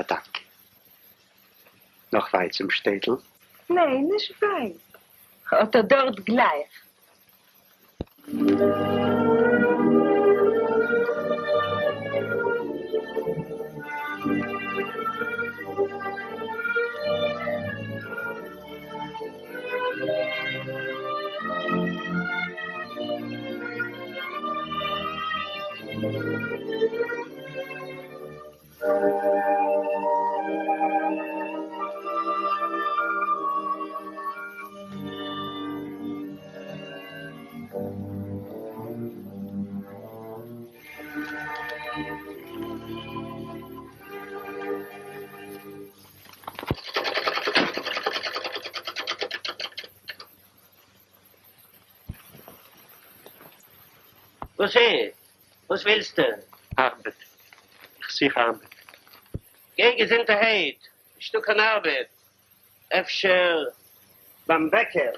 אַ דאַנק. נאָך ווײַט צום שטעטל? ניין, נישט ווײַט. אָט אָ דאָרט גלײַך. וואס איז? וואס ווילסטו? ארבעט. איך זוך ארבעט. גיי געזונטערהייט, נישטא קיין ארבעט. אפשר ביים בעקער?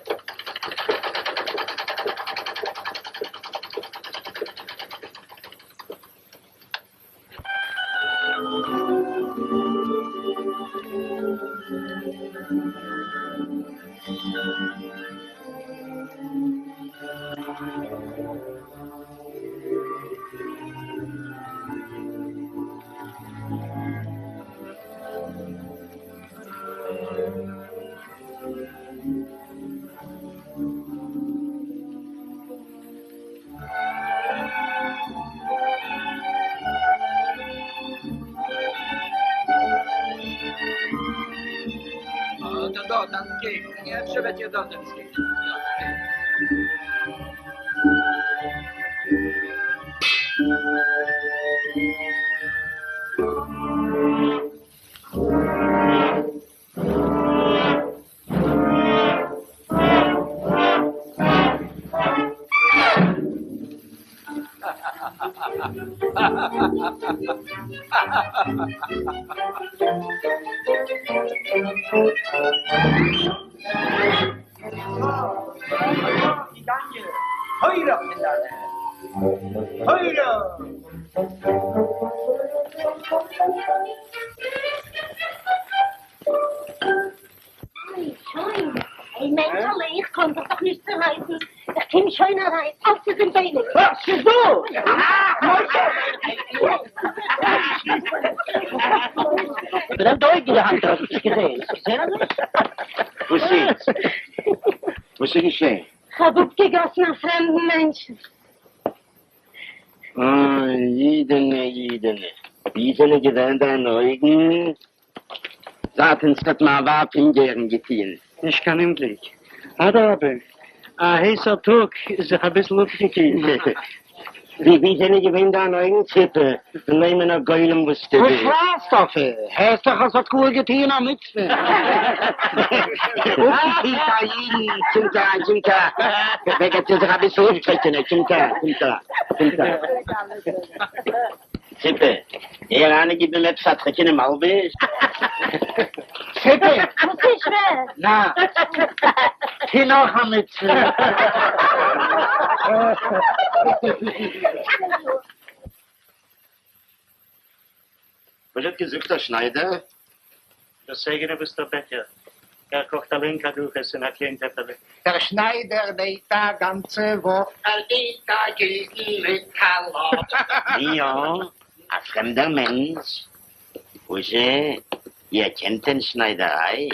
אָט דאָרט אַנטקעגן, אפשר וועט איר דאָרט עפּעס געפינען. שוין, מענטשעלע, איך קאָן זיך דאָך נישט צערײַסן. איך קום שוין אַרײַן. אַלץ איז אין בענעק. וואָס איז דאָ? נעם די אויגן אין די האנט, האסט נישט געזען? האסט געזען אזוי? וואס איז? וואס איז געשען? כ'האב אפגעגאסן א פרעמדן מענטשן. אוי, אידענע, אידענע, ווי זענען געווען דיינע אויגן זייט אונז האט מיין ווייב הונגערן געטוען? נישט קיין אומגליק, אדרבה, א הייסער טאג איז זיך אביסל אפגעקילט. ווי ווי זענען געווען דיינע אויגן ציפע פון נעמען א גולם וואס דו וואס ביסט? שרייסט אויף איר? הערסט דאך אז ס'האט גאר געטוען א מצוה. אפגעקילט א אידן, קומט אריין, קומט אריין, ווער גייט זיך אביסל אפטריקענען, קומט אריין, קומט אריין, קומט אריין. ציפע, גיי אריין און גיב אים עפעס א טריקענע מלבוש. ציפע! וואס איז שווער? נא, טו נאך א מצוה. וואס האט געזאגט דער שניידער? דאס אייגענע וואס דער בעקער, ער קאכט אליין כדורכעס אין א קליין טעפעלע. דער שניידער נייט א גאנצע וואך, פארדינט א גילדן מיט א לאך. יא, א פרעמדער מענטש. וואזשע, איר קענט דען שניידעריי?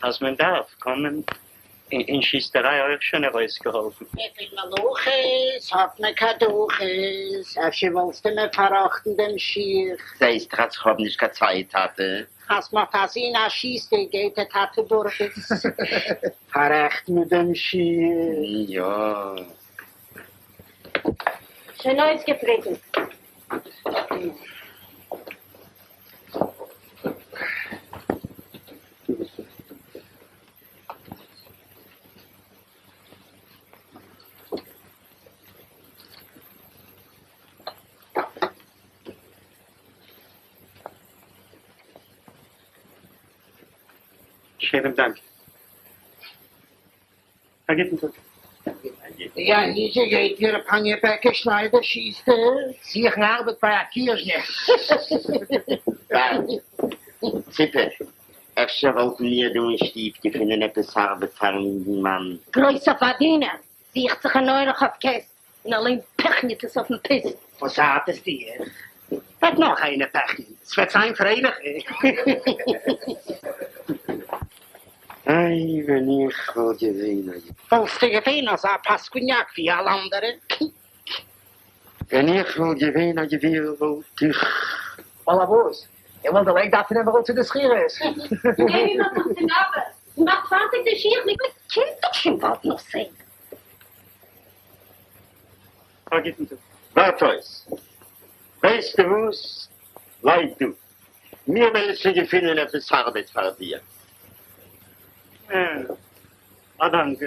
אז מען דארף, קאן מען אין שיסטעריי אויך שוין ארויסגעהאלפן. וויפיל מלאכות האט מען כדרכות? אפשר וואלסטו מיר פארראכטן דעם שיך? זעסט דאך אז כ'האב נישט קיין צייט, טאטע. אז מ'האט א זון א שוסטער גייט דער טאטע בארוועס. פאררעכט מיר דעם שיך. יא. שוין אויסגעטריקנט. שענעם דאנק. א גוטן טאג. יא, וואו גייט איר, פאניע בעקער, שניידער, שוסטער? זוכן ארבעט ביי א קירזשנער. ציפע, אפשר וואלטן מיר דא אין שטוב געפונען עפעס ארבעט פארן אינגנמאן? גרויסער פארדינער, זוכט זיך אן אורח אויף קעסט, און אליין פעכניעט עס אויפן פיסק. וואס ארט עס דיר? וועט נאך איינער פעכניען, ס'וועט זיין פרייליכער. איי, ווען איך וואלט געווען א. וואלסטו געווען אזא פאסקודניאק ווי אלע אנדערע? ווען איך וואלט געווען א גביר וואלט איך. באלעבאס, איך וואלט דערלייגט דארף פון איבעראל צו די שכירות. גיי מיר נאך צום גבאי און מאך פארטיג די שיך, מען קומט דאך שוין באלד נאך זען. א גוטן טאג. ווארט אויס. ווייסטו וואס? בלייב דא. מיר וועלן שוין געפינען עפעס ארבעט פאר דיר. א דאנק.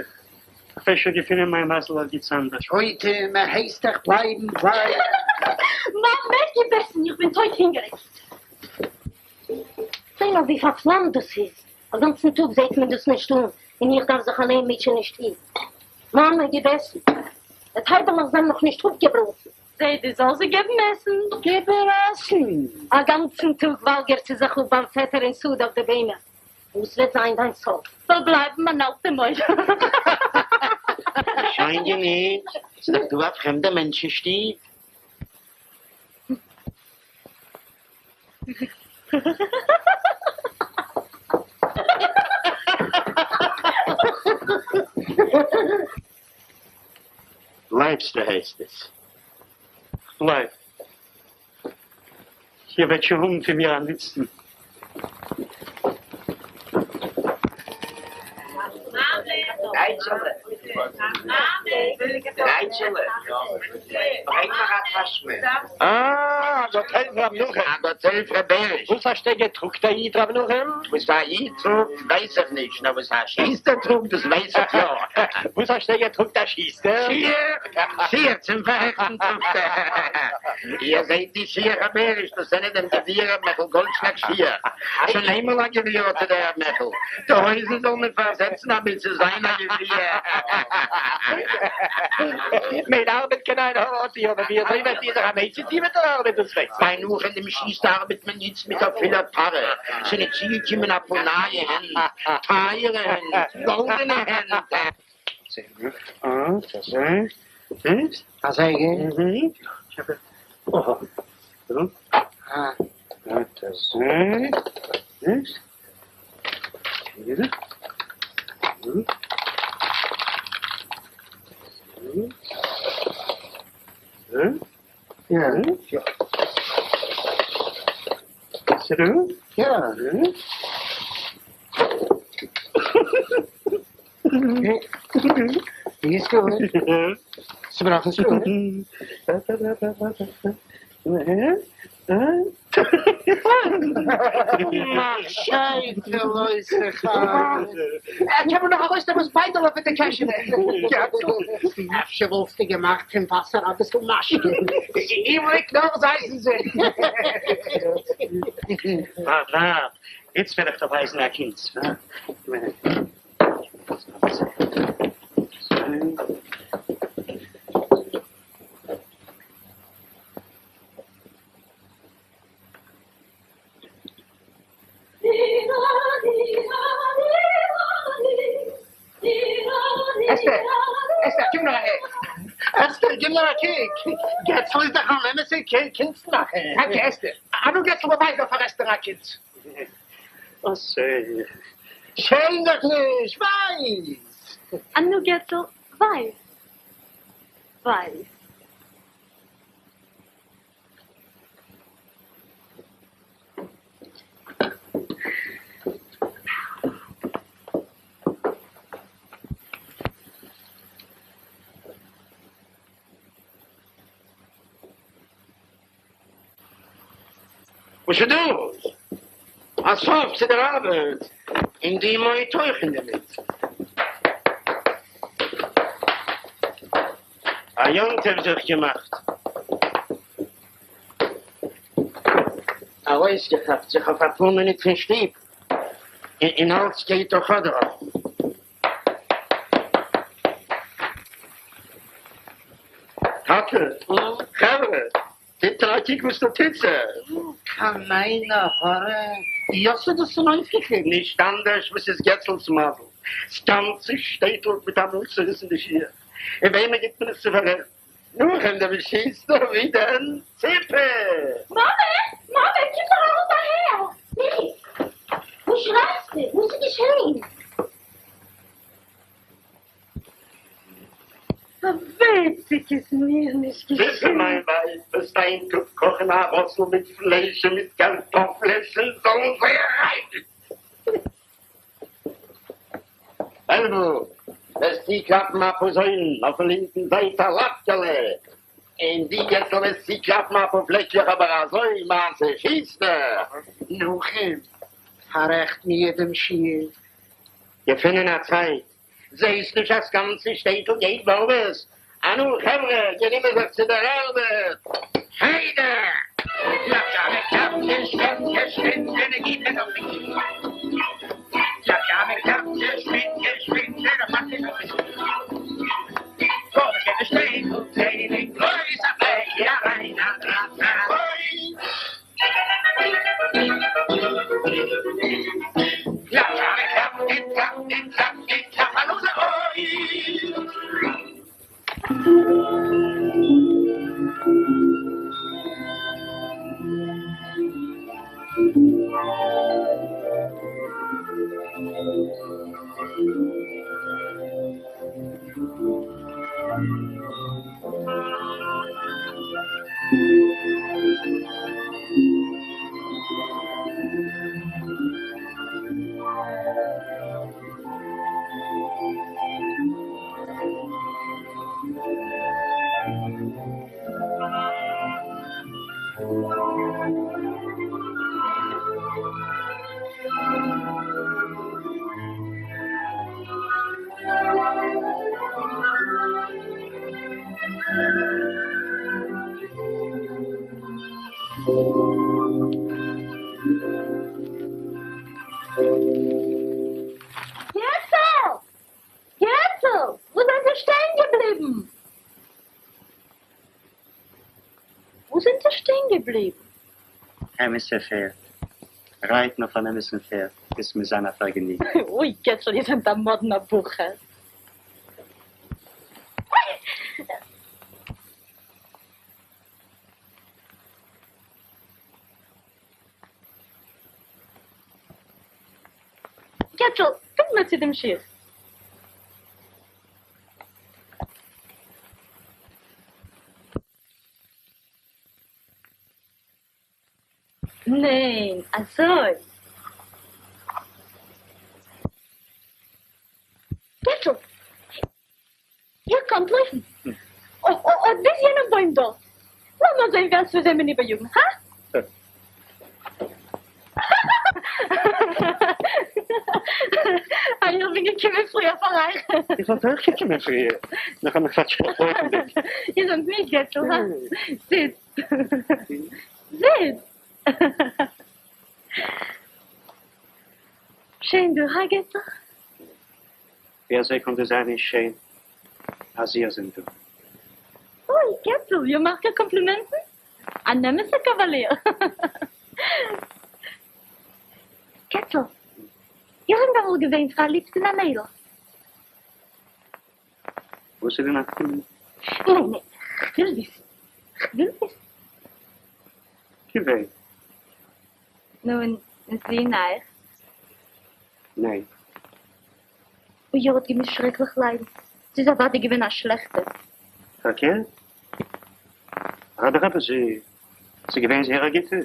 אפשר געפינען מיין מזל ערגעץ אנדערש. טויטע, מען הייסט דיך בלייבן, בלייב. מאמע, גיב עסן, איך בין טויט הונגעריג. זע נאר ווי פארפלאמט דאס איז, א גאנצן טאג זעט מען דאס נישט אן, און איך דארף זיך אליין מוטשען אין שטוב. מאמע, גיב עסן. די טייבעלעך זענען נאך נישט אפגעבראטן. זע דו זאלסט זיי געבן עסן. גיב איר עסן. א גאנצן טאג וואלגערט זי זיך אפ ביים פעטער אין סאד אויף די ביימער. וואס וועט זיין דיין סוף? זאל בלייבן אן אלטע מויד. שוין גענוג, ס'איז דאך דא א פרעמדער מענטש אין שטוב. בלייבסטו הייסט עס? כ'בלייב. איר וועט שוין האבן פון מיר א נוצן. רייטשעלע, רייטשעלע, ברענג מיר א טאשמע. אה, א גאט העלף רב נחום. א גאט העלף ר' בעריש. וואס א שטייגער טראגט א איד רב נחום? וואס א איד טראגט ווייס איך נישט, נאר וואס א שוסטער טראגט דאס ווייס איך יא. וואס א שטייגער טראגט א שוסטער? שיך, שיך צום פאררעכטן טראגט ער. איר זעט די שיך ר' בעריש, דאס זענען דעם גביר ר' מעכל גאלדשלאג'ס שיך. שוין איינמאל א גביר האט דער ר' מעכל. די הויזן זאל מען פארזעצן אבי צו זיין א גביר. מען ארבעט קיין עין הרע האט איר, אבער ווי אזוי וועט איר זיך אן עצה טון מיט דער ארבעט דאס ווייס איך. ביי נחום דעם שוסטער ארבעט מען איצט מיט א פולער פארע, ס'זענען צוגעקומען א פאר נייע הענט, טייערע הענט, גאלדענע הענט. קען מען נאך ארויסנעמען דאס ביידעלע פון די קעשענע. אפשר וואלסטו געמאכט פון וואסער אביסל משקה. איבריג נאר זייזן זיך. ווארט ווארט, איצט וועל איך דיר ווייזן א קונץ. אסתר! אסתר, קום נאר אהער! אסתר, גיב נאר א קוק! געצל איז דאך אן אמת'ער קונצמאכער! טאקע, אסתר! אנו געצל באווייז דא פאר אסתר א קונץ! אזוי? שעם דיך נישט! ווייז! אנו געצל, ווייז! ווייז! וואס איז דאס? א סוף צו דער ארבעט, און די מויד אויך אינדערמיט. א יום טוב זיך געמאכט. ארויסגעכאפט זיך אויף אפאר מינוט פון שטוב, און אלץ גייט דאך אדורך. טאטע, חברה, טוט א קוק וואס דא טוט זיך. קיין עין הרע, ווי האסטו דאס צונויפגעקליבן? נישט אנדערש וואס איז געצל'ס מזל, ס'גאנצע שטעטל האט מיטאמאל צוריסן די שיך, און וועמען גיט מען עס צו פאררעכטן? נחום דעם שוסטער, ווי דען? ציפע! מאמע! מאמע! קום נאר אראפ אהער! מיכי! וואס שרייסטו? וואס איז געשען? וויציג איז מיר נישט ציפע געשען. מיין ווייב, וועסט איין טאג קאכן א ראסל מיט פלייש און מיט קארטאפלעס און זאלן זיי אריין. וועלוול, וועסט צוקלאפן א פאר זוילן אויפן לינקן זייט א לאטקעלע, און דו געצל וועסט צוקלאפן א פאר פלעקלעך אבער אזוי מעשה שוסטער. נחום, פאררעכט מיר דעם שיך. געפינען א צייט. זעהסט נישט אז ס'גאנצע שטעטל גייט בארוועס? אנו חברה, גענומען זיך צו דער ארבעט! היידא! געצל! געצל! וואו זענט איר שטיין געבליבן? וואו זענט איר שטיין געבליבן? אמת'ע פערד. רייטן אויף אן אמת'ן פערד איז מיר זיין א פארגעניגן. אוי, געצל, איר זענט א מאדנער בחור. געצל, בינד מיר צו דעם שיך. ניין, אזוי. געצל, איר קאָנט לויפֿן. אָט ביז יענעם בוים דאָרט. לאָמיר זען, ווער ס'וועט וועמען איבעריאָגן, האַ? אַ, איך בין געקומען פֿריִער פֿאַר אײַך. איך וואָלט אויך געקומען פֿריִער, נאָר כ'האָב מיך פֿאַרשפּעטיקט לויפֿנדיק. איר זענט מיד, געצל, האַ? זיצט. זיצט. שיין דאָ, האַ, געצל? ווי אזוי קאן דאס זיין נישט שיין אז איר זענט דא? אוי, געצל, איר מאכט מיר קאמפלימענטן? אן אמת'ער קאוואליר! געצל, איר זענט אמאל געווען פארליבט אין א מיידל? וואס איז די נפקא מינה? ניין, ניין, כ'וויל וויסן, כ'וויל וויסן. געווען. נו, און זי אין אייך? ניין. אוי, איר האט געמוזט שרעקליך ליידן. זי איז אוודאי געווען א שלעכטע. פארקערט. אדרבה, זי איז געווען זייער א גוטע.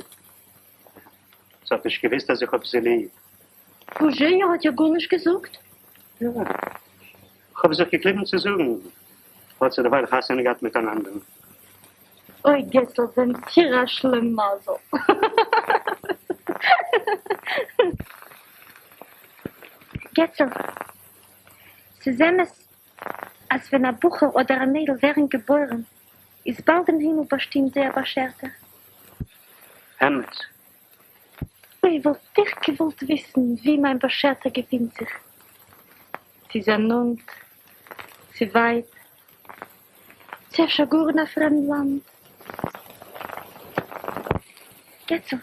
זי האט נישט געוואוסט אז איך האב זי ליב. וואזשע, איר האט איר גארנישט געזאגט? יא. כ'האב זיך געקליבן צו זאגן. האט זי דערווייל חתונה געהאט מיט אן אנדערן. אוי געצל זענט איר א שלימזל. געצל, ס'איז אמת אז ווען א בחור אדער א מיידל ווערן געבוירן איז באלד אין הימל באשטימט זייער באשערטער? אמת. אוי וואלט איך געוואלט וויסן ווי מיין באשערטער געפינט זיך, צו איז ער נאנט, צו ווייט, צו אפשר גאר אין א פרעמד לאנד. געצל,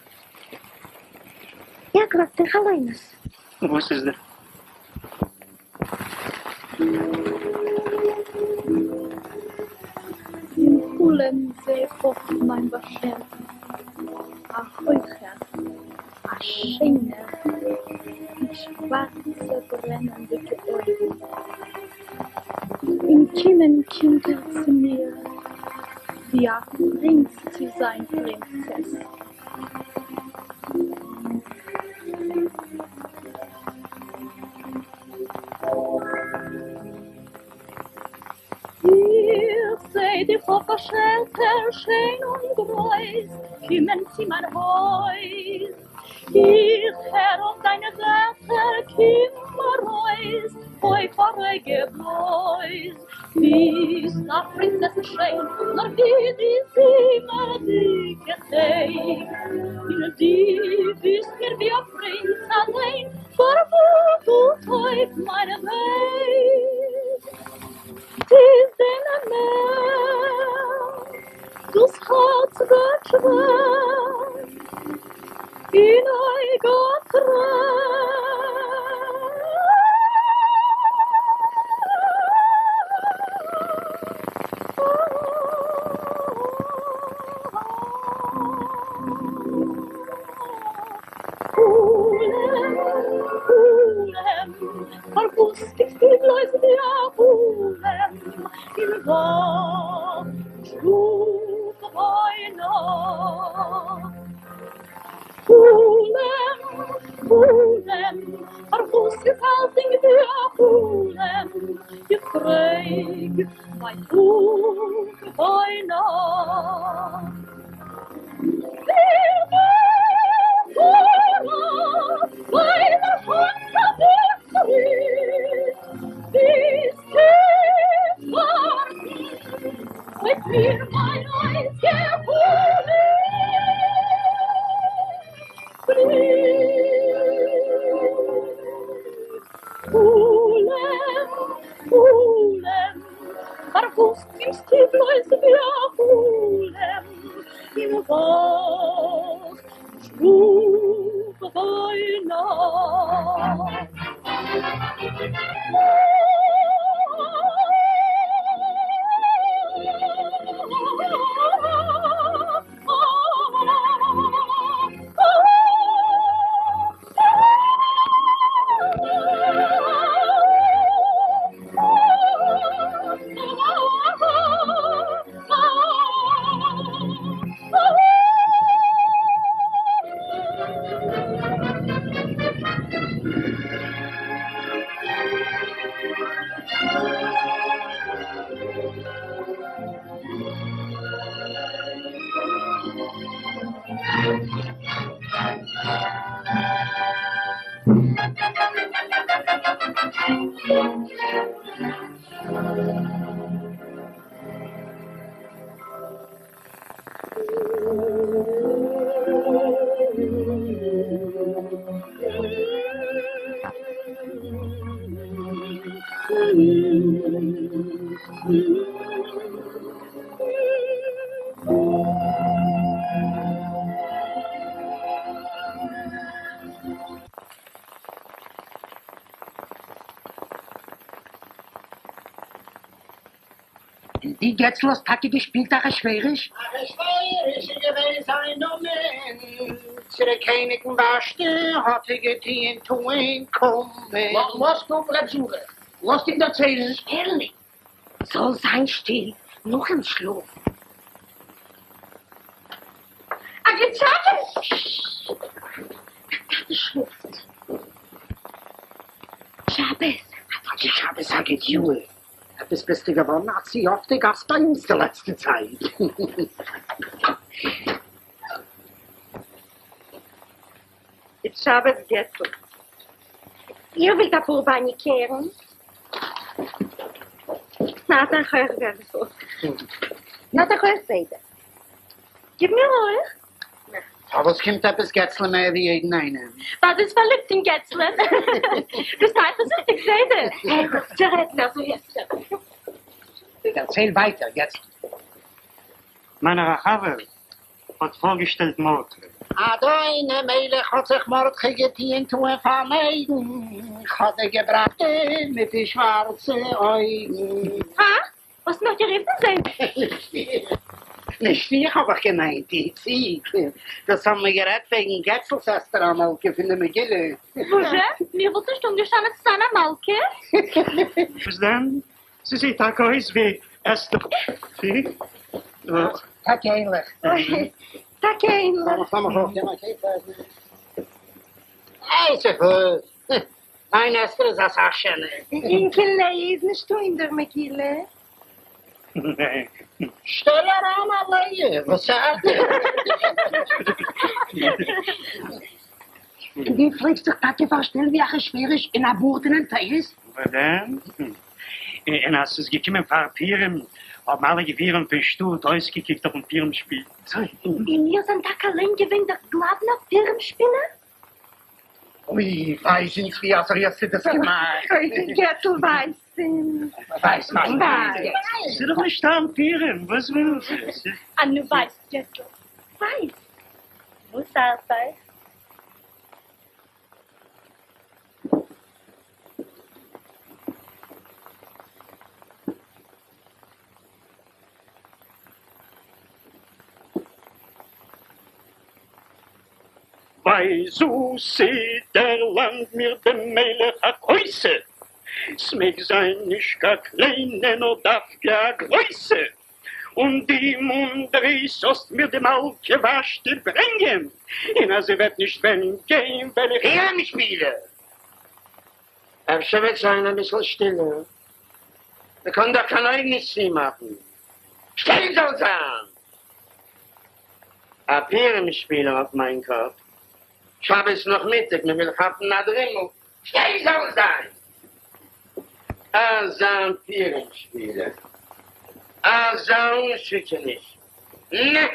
איר גלייבט אין חלומות? וואס איז דער? אין חלום זע איך אָפֿט מײַן באַשערטן, אַ הויכער, אַ שענער, מיט שוואַרצע ברענענדיקע אויגן. אין קומען קומט ער צו מיר, ווי אַ פּרינץ צו זײַן פּרינצעס. איך זע דיך אָ באַשערטער, שיין און גרויס, קומען צו מײַן הויז. איך הער אויף דײַנע ווערטער, קום אַרויס. בלויז אויף א רגע בלויז ביסט א פרינצעסין שיין נאר ווי די זומערדיגע טעג און דו ביסט מיר ווי א פרינץ אליין פארוואס טוט אויף מיין וועג ס'איז דען אמת דאס הארץ ווערט שווער אין אויג א טרער. חלום, חלום, פארוואס קוקסטו בלויז ווי א חלום אין וואך, שלאף ביינאכט? חלום, חלום, פארוואס איז אלסדינג ווי א חלום? איך פרעג בייטאג, ביינאכט. פארוואס קומסטו בלויז ווי א חלום אין וואך שלאף ביינאכט? און דו געצל האסט טאקע געשפילט אחשורוש? אחשורוש איז געווען זיין נאמען, צו דער קעניגן ושתי האט ער געטוען טוען קומען. לאזט אפ ר' זרח, לאזט אים דערציילן. שטער ניט, זאל זיין שטיל נאכן שלאף. א גוט שבת! ששש! דער טאטע שלאפט. שבת! א גוט שבת, א גוט יאר. עפעס ביסטו געווארן א צו אפטע גאסט ביי אונז די לעצטע צייט. גוט שבת געצל. איר ווילט א פאר באניק הערן? נאט אייך אויך געצל. נאט אייך אויך זיידע. גיב מיר אויך. פארוואס קומט עפעס געצל'ן מער ווי יעדן איינעם? ווייל זי איז פארליבט אין געצל'ן. ביסט אייפערזיכטיג זיידע? הער אויף צו רעדן אזוי אסתר. דערצייל ווייטער געצל. מיינער א חבר האט פארגעשטעלט מרדכי. אדון המלך האט זיך מרדכי געטוען טוען פארנייגן, האט ער געבראכט מיט די שווארצע אויגן. הא? האסט מיך גערופן זיידע? נישט איך האב איך געמיינט די ציג. דאס האבן מיר גערעדט וועגן געצל'ס אסתר המלכה פון די מגילה. וואזשע? מיר וואלט נישט אנגעשטאנען צו זיין א מלכה? וואס דען? זי זעט טאקע אויס ווי אסתר. טאקע ענליך. טאקע ענליך. מיין אסתר איז אסאך שענער. און קיין לאה איז נישטא אין דער מגילה. ניין. שטעל אריין א לאה, וואס ארט דיר? און דו פלעגסט זיך טאקע פארשטעלן ווי אחשוורוש אין א בארד און אין פאות? וואדען? און אז ס'איז געקומען פאר פורים האבן אלע גבירים פון שטאט אויסגעקוקט אויפן פורים שפיל. און איר זענט טאקע אליין געווען דער גלאוונער פורים שפילער? אוי, ווייז אונז ווי אזוי האסטו דאס געמאכט. אוי, געצל ווייזט אונז. ווייז, ווייז, ווייז. ס'איז דאך נישט סתם פורים, וואס ווילן זיי? א נו ווייזט געצל, ווייזט. וואס ארט אייך? ווייז אויס, דערלאנג מיר דעם מלך א כוסע, ס'מעג זיין נישט קיין קליינע נאר דווקא א גרויסע, און די מונדריס זאלסט מיר די מלכה ושתי ברענגען, און אז זי וועט נישט וועלן גיין וועל איך. פורים שפילער, אפשר וועט זיין אביסל שטילער, מ'קען דאך קיין אויג נישט צומאכן, שטיל זאל זיין! א פורים שפילער אויף מיין קאפ, שבת נאכמיטאג מען וויל כאפן א דרימל, שטיל זאל זיין! אזא פורים שפילער, אזא אנשיקעניש, נע!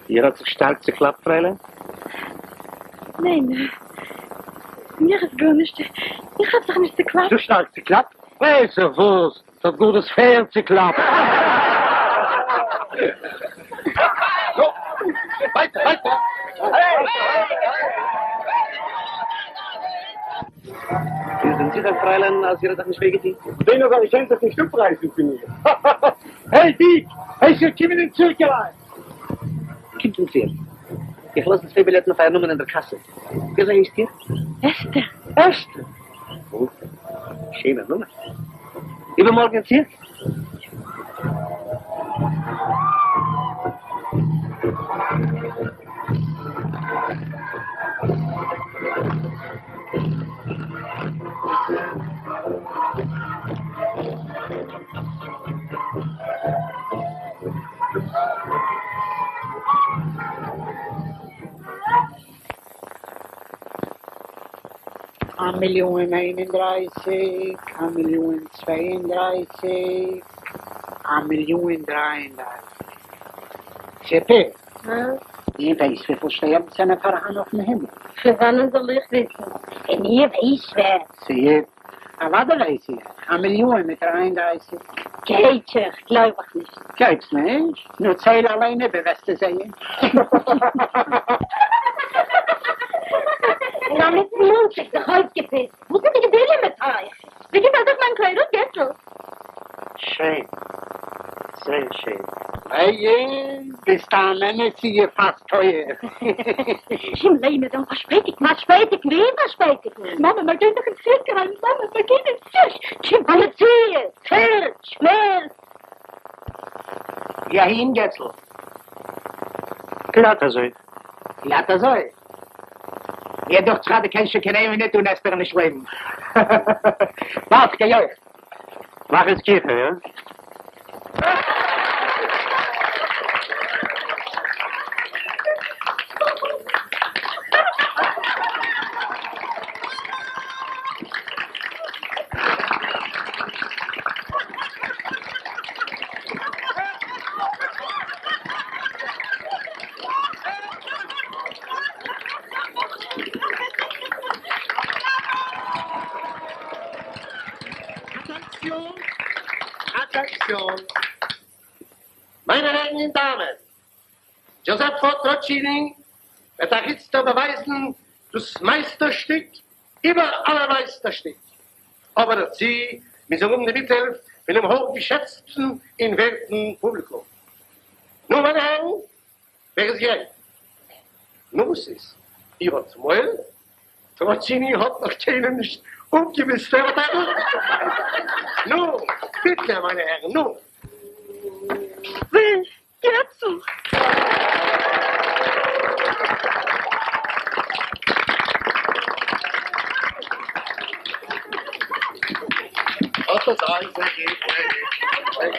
איר האט זיך שטארק צעקלאפט, פריילין? ניין, מיר איז גארנישט, איך האב זיך נישט צעקלאפט. צו שטארק צעקלאפט? ווייס איך וואס, ס'האט גאר דאס פערד צעקלאפט. נו, ווייטער, ווייטער. איר זענט זיכער, פריילין, אז איר האט זיך נישט וויי געטון? זען אויב איר קענט זיך נישט אפרייסן פון מיר. העי, דיק! הייס איר קומען אין צירק אריין! קומט אין צירק. איך לאז די צוויי בילעטן אויף אייער נאמען אין דער קאסע. ווי אזוי הייסט איר? אסתר. אסתר! או, שענער נאמען. איבערמארגן אין צירק? א מיליאן איין און דרייסיג, א מיליאן צוויי און דרייסיג, א מיליאן דריי און דרייסיג. ציפי, איר ווייסט וויפיל שטערן ס'זענען פארהאן אויפן הימל? פון וואנען זאל איך וויסן? און איר ווייסט ווער? ציפ, אוודאי ווייס איך, א מיליאן מיט דריי און דרייסיג. גייט זיך, גלויב איך נישט. גלייבסט נישט? נו צייל אליין איבער וועסטו זעהן. און א מיטן מאנטאג זיך אויסגעפוצט, וואס איז די גדולה מיט אייך? ווי געפעלט אייך מיין קליידונג, געצל? שיין, זייער שיין. לאה, ביסט אַן אמתע יפֿת תּואר. קום, לאה, מיר וועלן פֿאַרשפּעטיקן. פֿאַרשפּעטיקן? וווּהין פֿאַרשפּעטיקן? מאַמע, מיר גייען דאָך אין צירק אַרײַן. מאַמע, מיר גייען אין צירק. קום, אַ מציאה! צירק, שמערק! וווּ אַהין, געצל? גלאַט אַזוי. גלאַט אַזוי? מיר דוכט זיך, אַז דו קענסט שוין קיין איין מינוט אָן אסתּרן נישט לעבן. וואַרט, כ'גיי אויך. מאך עס גיכער, יא? אטענציאן! אטענציאן! מיינע הערן און דאמען, דזשוזעפפא טראטשיני וועט אייך איצטער באווייזן דאס מייסטערשטיק איבער אלע מייסטערשטיק, אבער דערצו מוז ער האבן די מיטהילף פונעם הויכגעשעצטן און ווערטן פובליקום. נו, מיינע הערן, ווער איז גרייט? נו וואס איז? איר האט מורא? טראטשיני האט נאך קיינעם נישט אפגעווישט ער האט אייך נו, ביטע מיינע הערן, נו! ווי געצל! אט אזוי, זעהר גוט, זעהר גוט.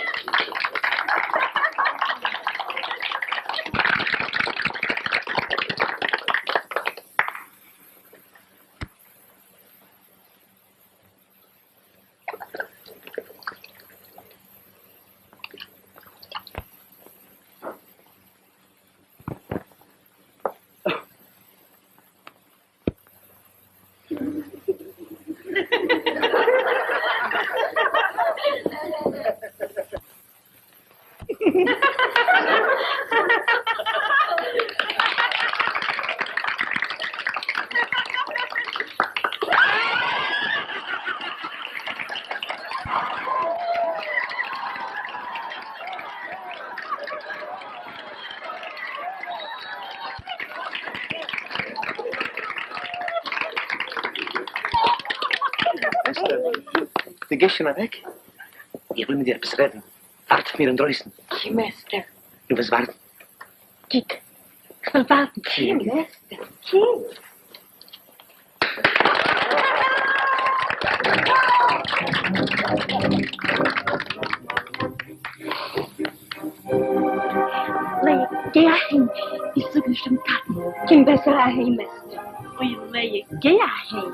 אסתר, דו גייסט שוין אוועק? איך וויל מיט דיר עפעס רעדן. ווארט אויף מיר אינדרויסן. קום, אסתר. דו וועסט ווארטן? גוט, כ'וועל ווארטן. קום, אסתר, קום. לאה, גיי אהיים, איך זאג נישט דעם טאטן. קום בעסער אהיים, אסתר. אוי, לאה, גיי אהיים.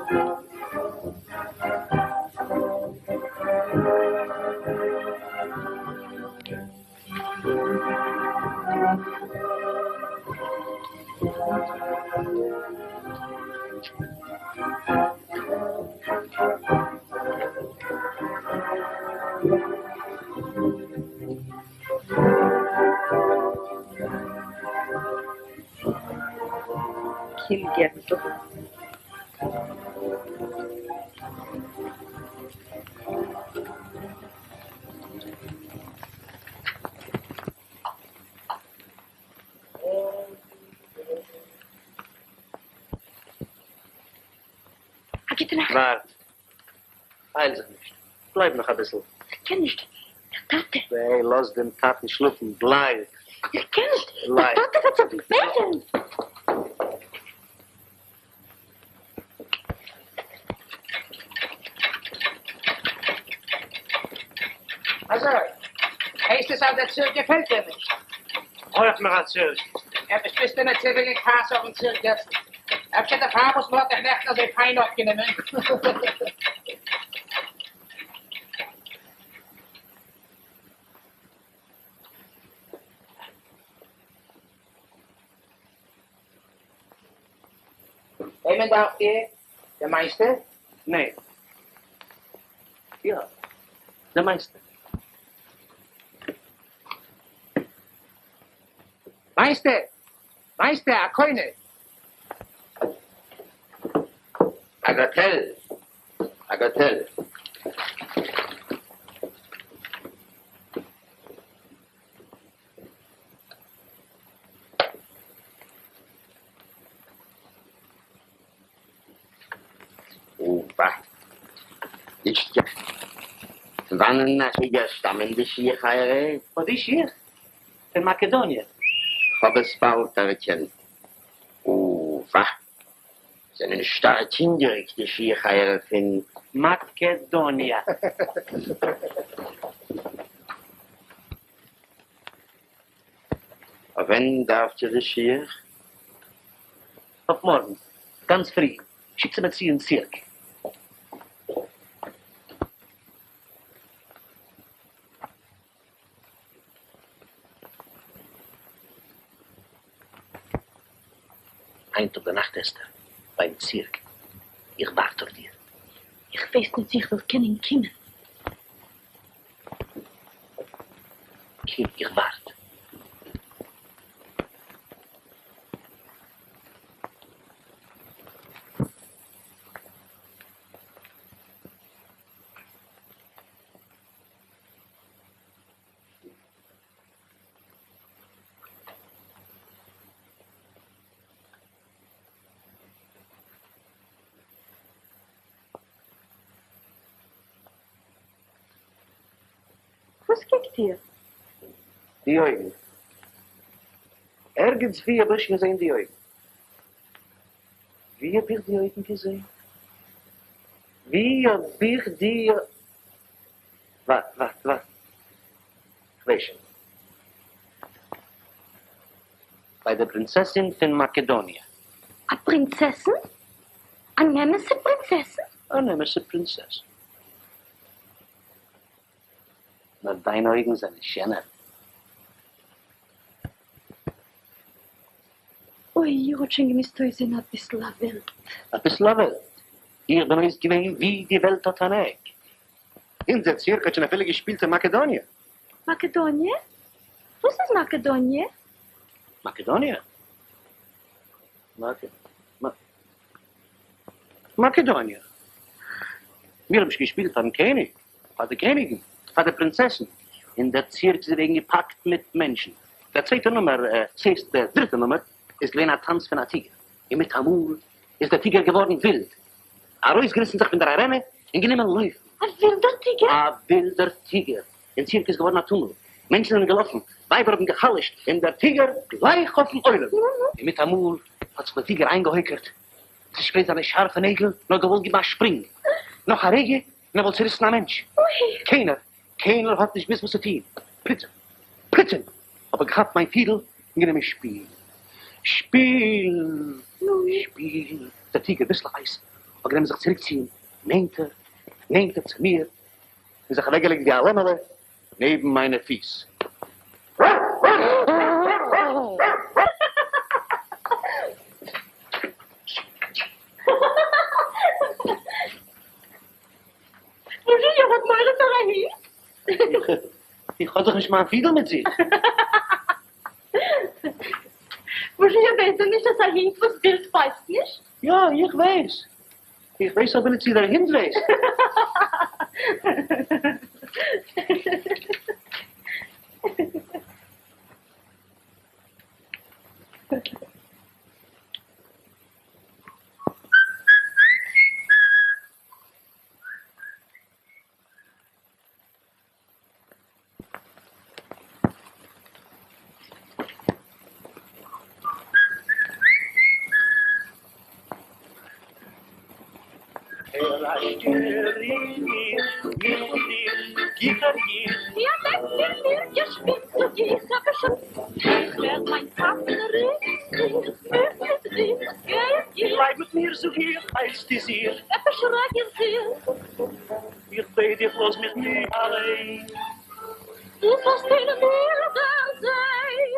קום, געצל. א גוטע נאכט. ווארט. אייל זיך נישט. בלייב נאך אביסל. איך קען נישט. דער טאטע. העי, לאז דעם טאטן שלאפן. בלייב. איך קען נישט. דער טאטע וועט זיך וועקן. אזוי, הייסט עס אז דער צירק געפעלט דיר נישט? ברויך מיר א צירק. עפעס ביסטו מיר צופיל אין כעס אויפן צירק געצל. אפשר דערפאר וואס מען האט דיך נעכטן אזוי פיין אויפגענומען? וועמען דארפט איר? דער מייסטער? ניין. יא, דער מייסטער. מייסטער! מייסטער, א קונה! א גוט-העל! א גוט-העל! נישט פֿון וואַנען אַ שטייגער שטאַמען די שיך אײַערע? אָט די שיך? פֿון מאַקעדאָניע. כ'האָב עס באַלד דערקענט. אוּ-װאַ! זענען שטאַרק הונגעריק די שיך אײַערע פֿון. מאַקעדאָניע. אויף ווען דאַרפֿט איר די שיך? אויף מאָרגן, גאַנץ פֿרי. שיקט זיי מיר צו אין צירק. היינט אויף דער נאכט, אסתר, ביים צירק. איך ווארט אויף דיר. איך ווייס ניט צי איך וועל קענען קומען. קום, איך ווארט. וואס קוקט איר? די אויגן. ערגעץ וואו האב איך שוין געזען די אויגן. וואו האב איך די אויגן געזען? וואו האב איך די. ווארט, ווארט, ווארט. כ'ווייס שוין. ביי דער פרינצעסין פון מאקעדאניע. א פרינצעסין? אן אמת'ע פרינצעסין? אן אמת'ע פרינצעסין. נאר דיינע אויגן זענען שענער. אוי, איר האט שוין געמוזט אויסזען אביסל א וועלט. אביסל א וועלט? איך בין אויסגעווען ווי די וועלט האט אן עק. אונזער צירק האט שוין אפילו געשפילט אין מאקעדאניע. מאקעדאניע? וואס איז מאקעדאניע? מאקעדאניע? מאקעדאניע? מיר האבן שוין געשפילט פארן קעניג, פאר די קעניגן, פאר די פרינצעסן, און דער צירק איז געווען געפאקט מיט מענטשן. דער צווייטער נומער, ס'הייסט דער דריטער נומער, איז געווען א טאנץ פון א טיגער, און מיטאמאל איז דער טיגער געווארן ווילד, ארויסגעריסן זיך פון דער ארענע און גענומען לויפן. א ווילדער טיגער? א ווילדער טיגער! אין צירק איז געווארן א טומל, מענטשן זענען געלאפן, ווייבער האבן גע'חלש'ט, און דער טיגער גלייך אויפן עולם. און מיטאמאל האט זיך דער טיגער איינגעהויקערט, צעשפרייט זיינע שארפע נעגל און האט געוואלט געבן א שפרינג. נאך א רגע און ער וואלט צעריסן א מענטש. קיינער, קיינער האט נישט געוואוסט וואס צו טון. פלוצים, פלוצים האב איך געכאפט מיין פידל און גענומען שפילן, שפילן, שפילן. דער טיגער ביסלעכווייז האט גענומען זיך צוריקציען נענטער, נענטער צו מיר, און זיך אוועקגעלייגט ווי א לעמעלע נעבן מיינע פיס. וואס איר האט מורא פאר א הונט? איך האב דאך נישט מיין פידל מיט זיך. וואס איר ווייסט דען נישט אז א הונט וואס בילט בייסט נישט? יא, איך ווייס. איך ווייס אבער נישט צי דער הונט ווייסט. בלייב מיט מיר, זאג איך, היילסטו זיך. איך בעט דיך לאז מיך ניט אליין. דו זאלסט אין מיר דערזען.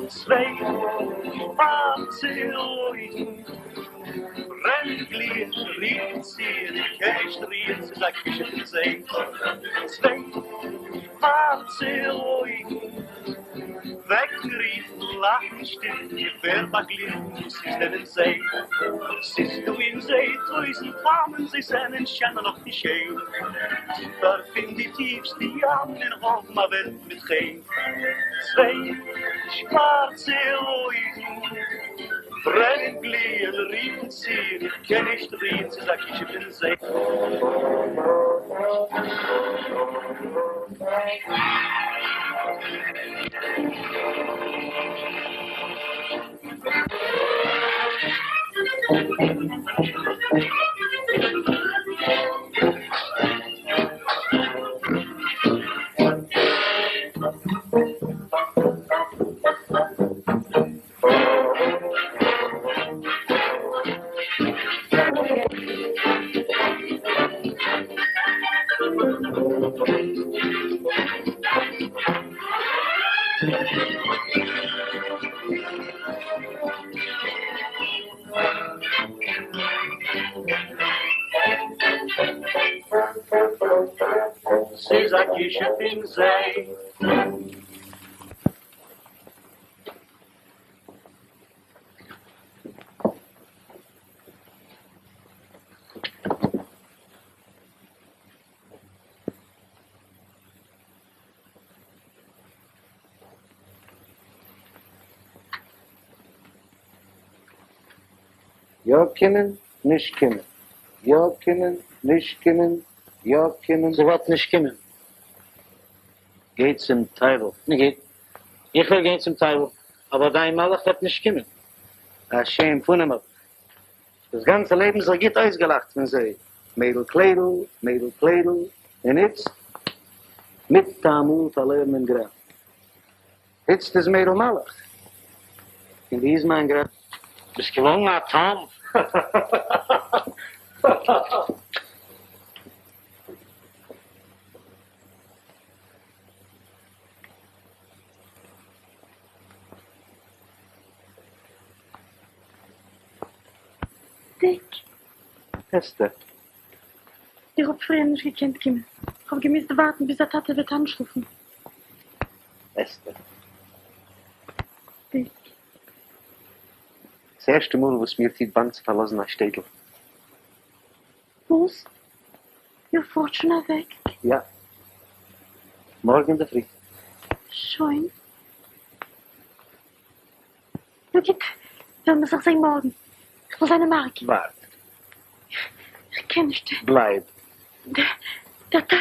צוויי שווארצע אויגן ברענען גליען רופן ציען איך קען נישט רוען ס'איז א כישוף אין זיי. צוויי שווארצע אויגן וועקן רופן לאכן שטיל איך ווער באגליכן וואס איז דען אין זיי? ס'איז דא אין זיי טויזנט טעמים זיי זענען שענער נאך די שיין טיפער פון די טיפסטע ימים און האבן א וועלט מיט חן. צוויי שווארצע אויגן ברענען גליען רופן ציען איך קען נישט רוען ס'איז א כישוף אין זיי. ס'איז א כישוף אין זיי. יא קומען, נישט קומען. יא קומען, נישט קומען, יא קומען. זי וועט נישט קומען. גיי צום טייוול. נו גוט, איך וועל גיין צום טייוול, אבער דיין מלאך וועט נישט קומען. א שיין פנים האב איך. דאס גאנצע לעבן זיך גוט אויסגעלאכט פון זיי, מיידל קליידל, מיידל קליידל, און איצט? מיטאמאל פארלוירן דעם גראם. איצט איז מיידל מלאך. און וואו איז מיין גראם? ביסט געווארן א תם? דיק. אסתר. איך האב פריער נישט געקענט קומען. איך האב געמוזט ווארטן ביז דער טאטע וועט איינשלאפן. אסתר. דיק. ס'ערשטע מאל וואס מיר טוט באנג צו פארלאזן א שטעטל. וואס? איר פארט שוין אוועק? יא. מארגן אינדערפרי. שוין? נו גוט, וועלן מיר זיך זען מארגן. איך וועל זיין אין מארק. ווארט. איך קען נישט. בלייב. דער טאטע.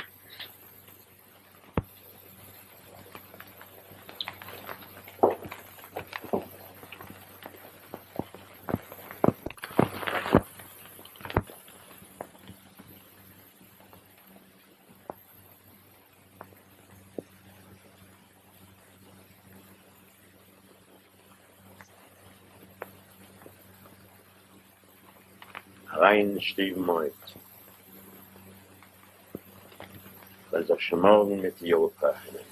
אריין אין שטוב מויד. כ'וועל זיך שוין מארגן מיט איר אפרעכענען.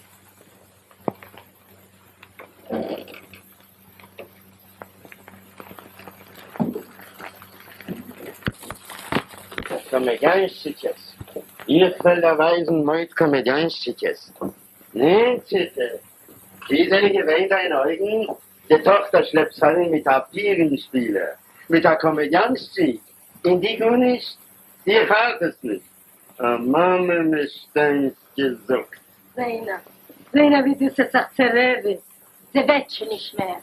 קאמעדיאנשטשיקעס, איך וועל דערווייזן מויד קאמעדיאנשטשיקעס. נו, ציטער, ווי זענען געווען דיינע אויגן? די טאכטער שלעפט זיך ארום מיט א פורים שפילער, מיט א קאמעדיאנשטשיק, און דו גארנישט? דיר ארט עס נישט? א מאמע מישטיינס געזאגט. זע נאר, זע נאר ווי דאס האט זיך צערעוועט, זי וועט שוין נישט מער,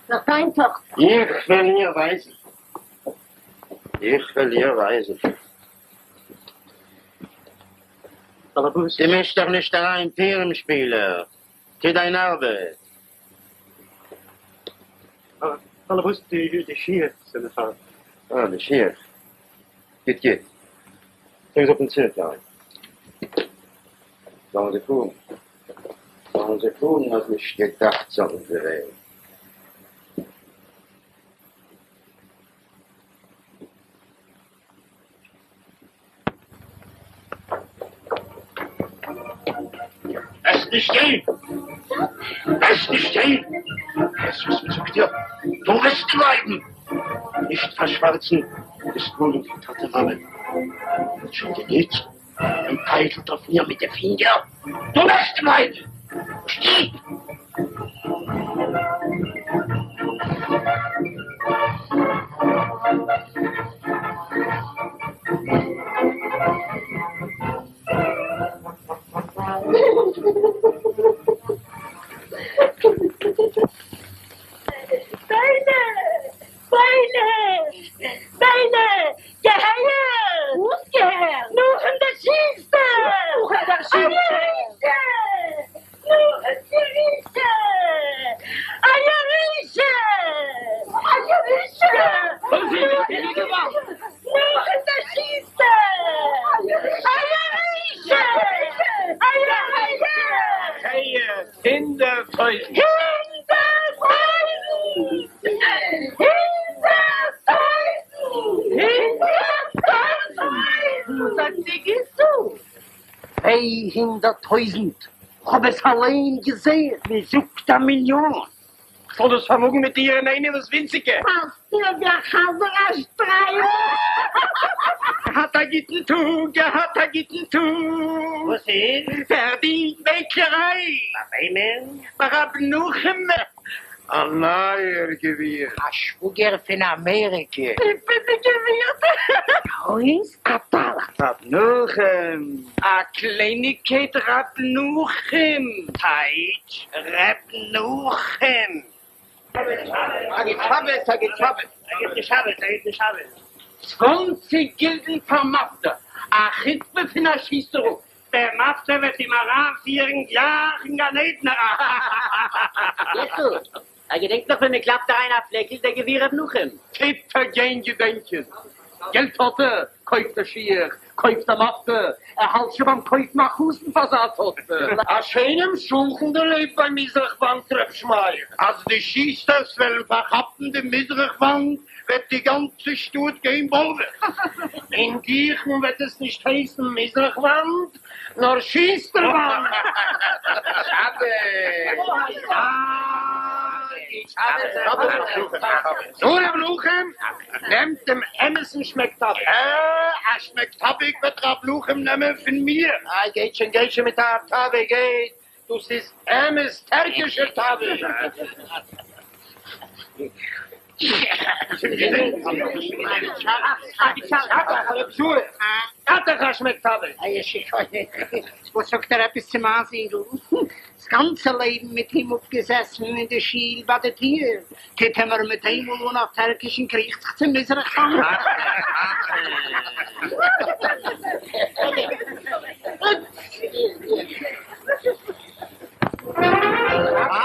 נאר דיין טאכטער. איך וועל איר ווייזן, איך וועל איר ווייזן. באלעבאס. דו מישט דיך נישט אריין פורים שפילער, טו דיין ארבעט. באלעבאס, די שיך זענען פארטיג. אה, די שיך. גוט גוט. טראג זיי אפ אין צירק אריין. זאלן זיי פארן. זאלן זיי פארן אז נישט געדאכט זאלן זיי ווערן. וועסט נישט גיין! וועסט נישט גיין! הערסט וואס מען זאגט דיר? דו וועסט בלייבן! נישט פארשווארצן דאס פנים פון טאטע מאמע! האט שוין גענוג! מען טייטלט אויף מיר מיט די פינגער! דו וועסט בלייבן! שטיב! ביילע! ביילע! ביילע! געהערט! וואס געהערט? נחום דערשיסט! הונדערט טויזנט! הונדערט טויזנט! הונדערט טויזנט! הונדערט טויזנט! וואס האט זי געזאגט? 200,000! כ'האב עס אליין געזעהן! מען זאגט א מיליאן! כ'זאל דאס פארמאגן מיט דיר אינאיינעם וואס ווינציגער. פאסט דיר ווי א חזיר א שטריימל. געהאט א גוטן טאג, געהאט א גוטן טאג. וואס איז? פארדינט בעקעריי. ביי וועמען? ביי ר' נחום. א נייער גביר. א שוואגער פון אמעריקע. טיפע די גבירטע. הויז א דאלער. ר' נחום. א קלייניגקייט ר' נחום. טייטש ר' נחום. א גוט שבת, א גוט שבת. א גוטן שבת, א גוטן שבת. צוואנציג גילדן פאר מפטיר, א חוצפה פון א שיסער. דער מפטיר וועט אים אריינפירן גלייך אין גן עדן אריין. געצל, ער געדענקט נאך ווען מען קלאפט אריין א פלעקל דער גביר ר' נחום. טוט ער גיין געדענקען. געלט האט ער, קויפט ער שיך, קויפט א מפטיר, ער האלט שוין ביים קויפן א חתן פאר זיין טאכטער. א שיינעם שולחן דערלעבט ביים מזרח וואנט ר' שמעיה. אז די שיסטערס וועלן פארכאפן די מזרח וואנט וועט די גאנצע שטאט גיין בארוועס. אין גיכן וועט עס נישט הייסן מזרח וואנט, נאר שיסטער וואנט. נו ר' נחום, נעמט דעם אמת'ן שמעק טאביק. אה, א שמעק טאביק וועט ר' נחום נעמען פון מיר. אה, גייט שוין, גייט שוין מיט אייער טאביק, גייט. דאס איז אמת טערקישער טאביק. וואס זאגט ער עפעס צו מיין זונדל? ס'גאנצע לעבן מיט אים אפגעזעסן אין די שול ביי די טיר, טוט ער מיר מיט איינמאל אן אויף טערקיש און קריכט זיך צום מזרח וואנט.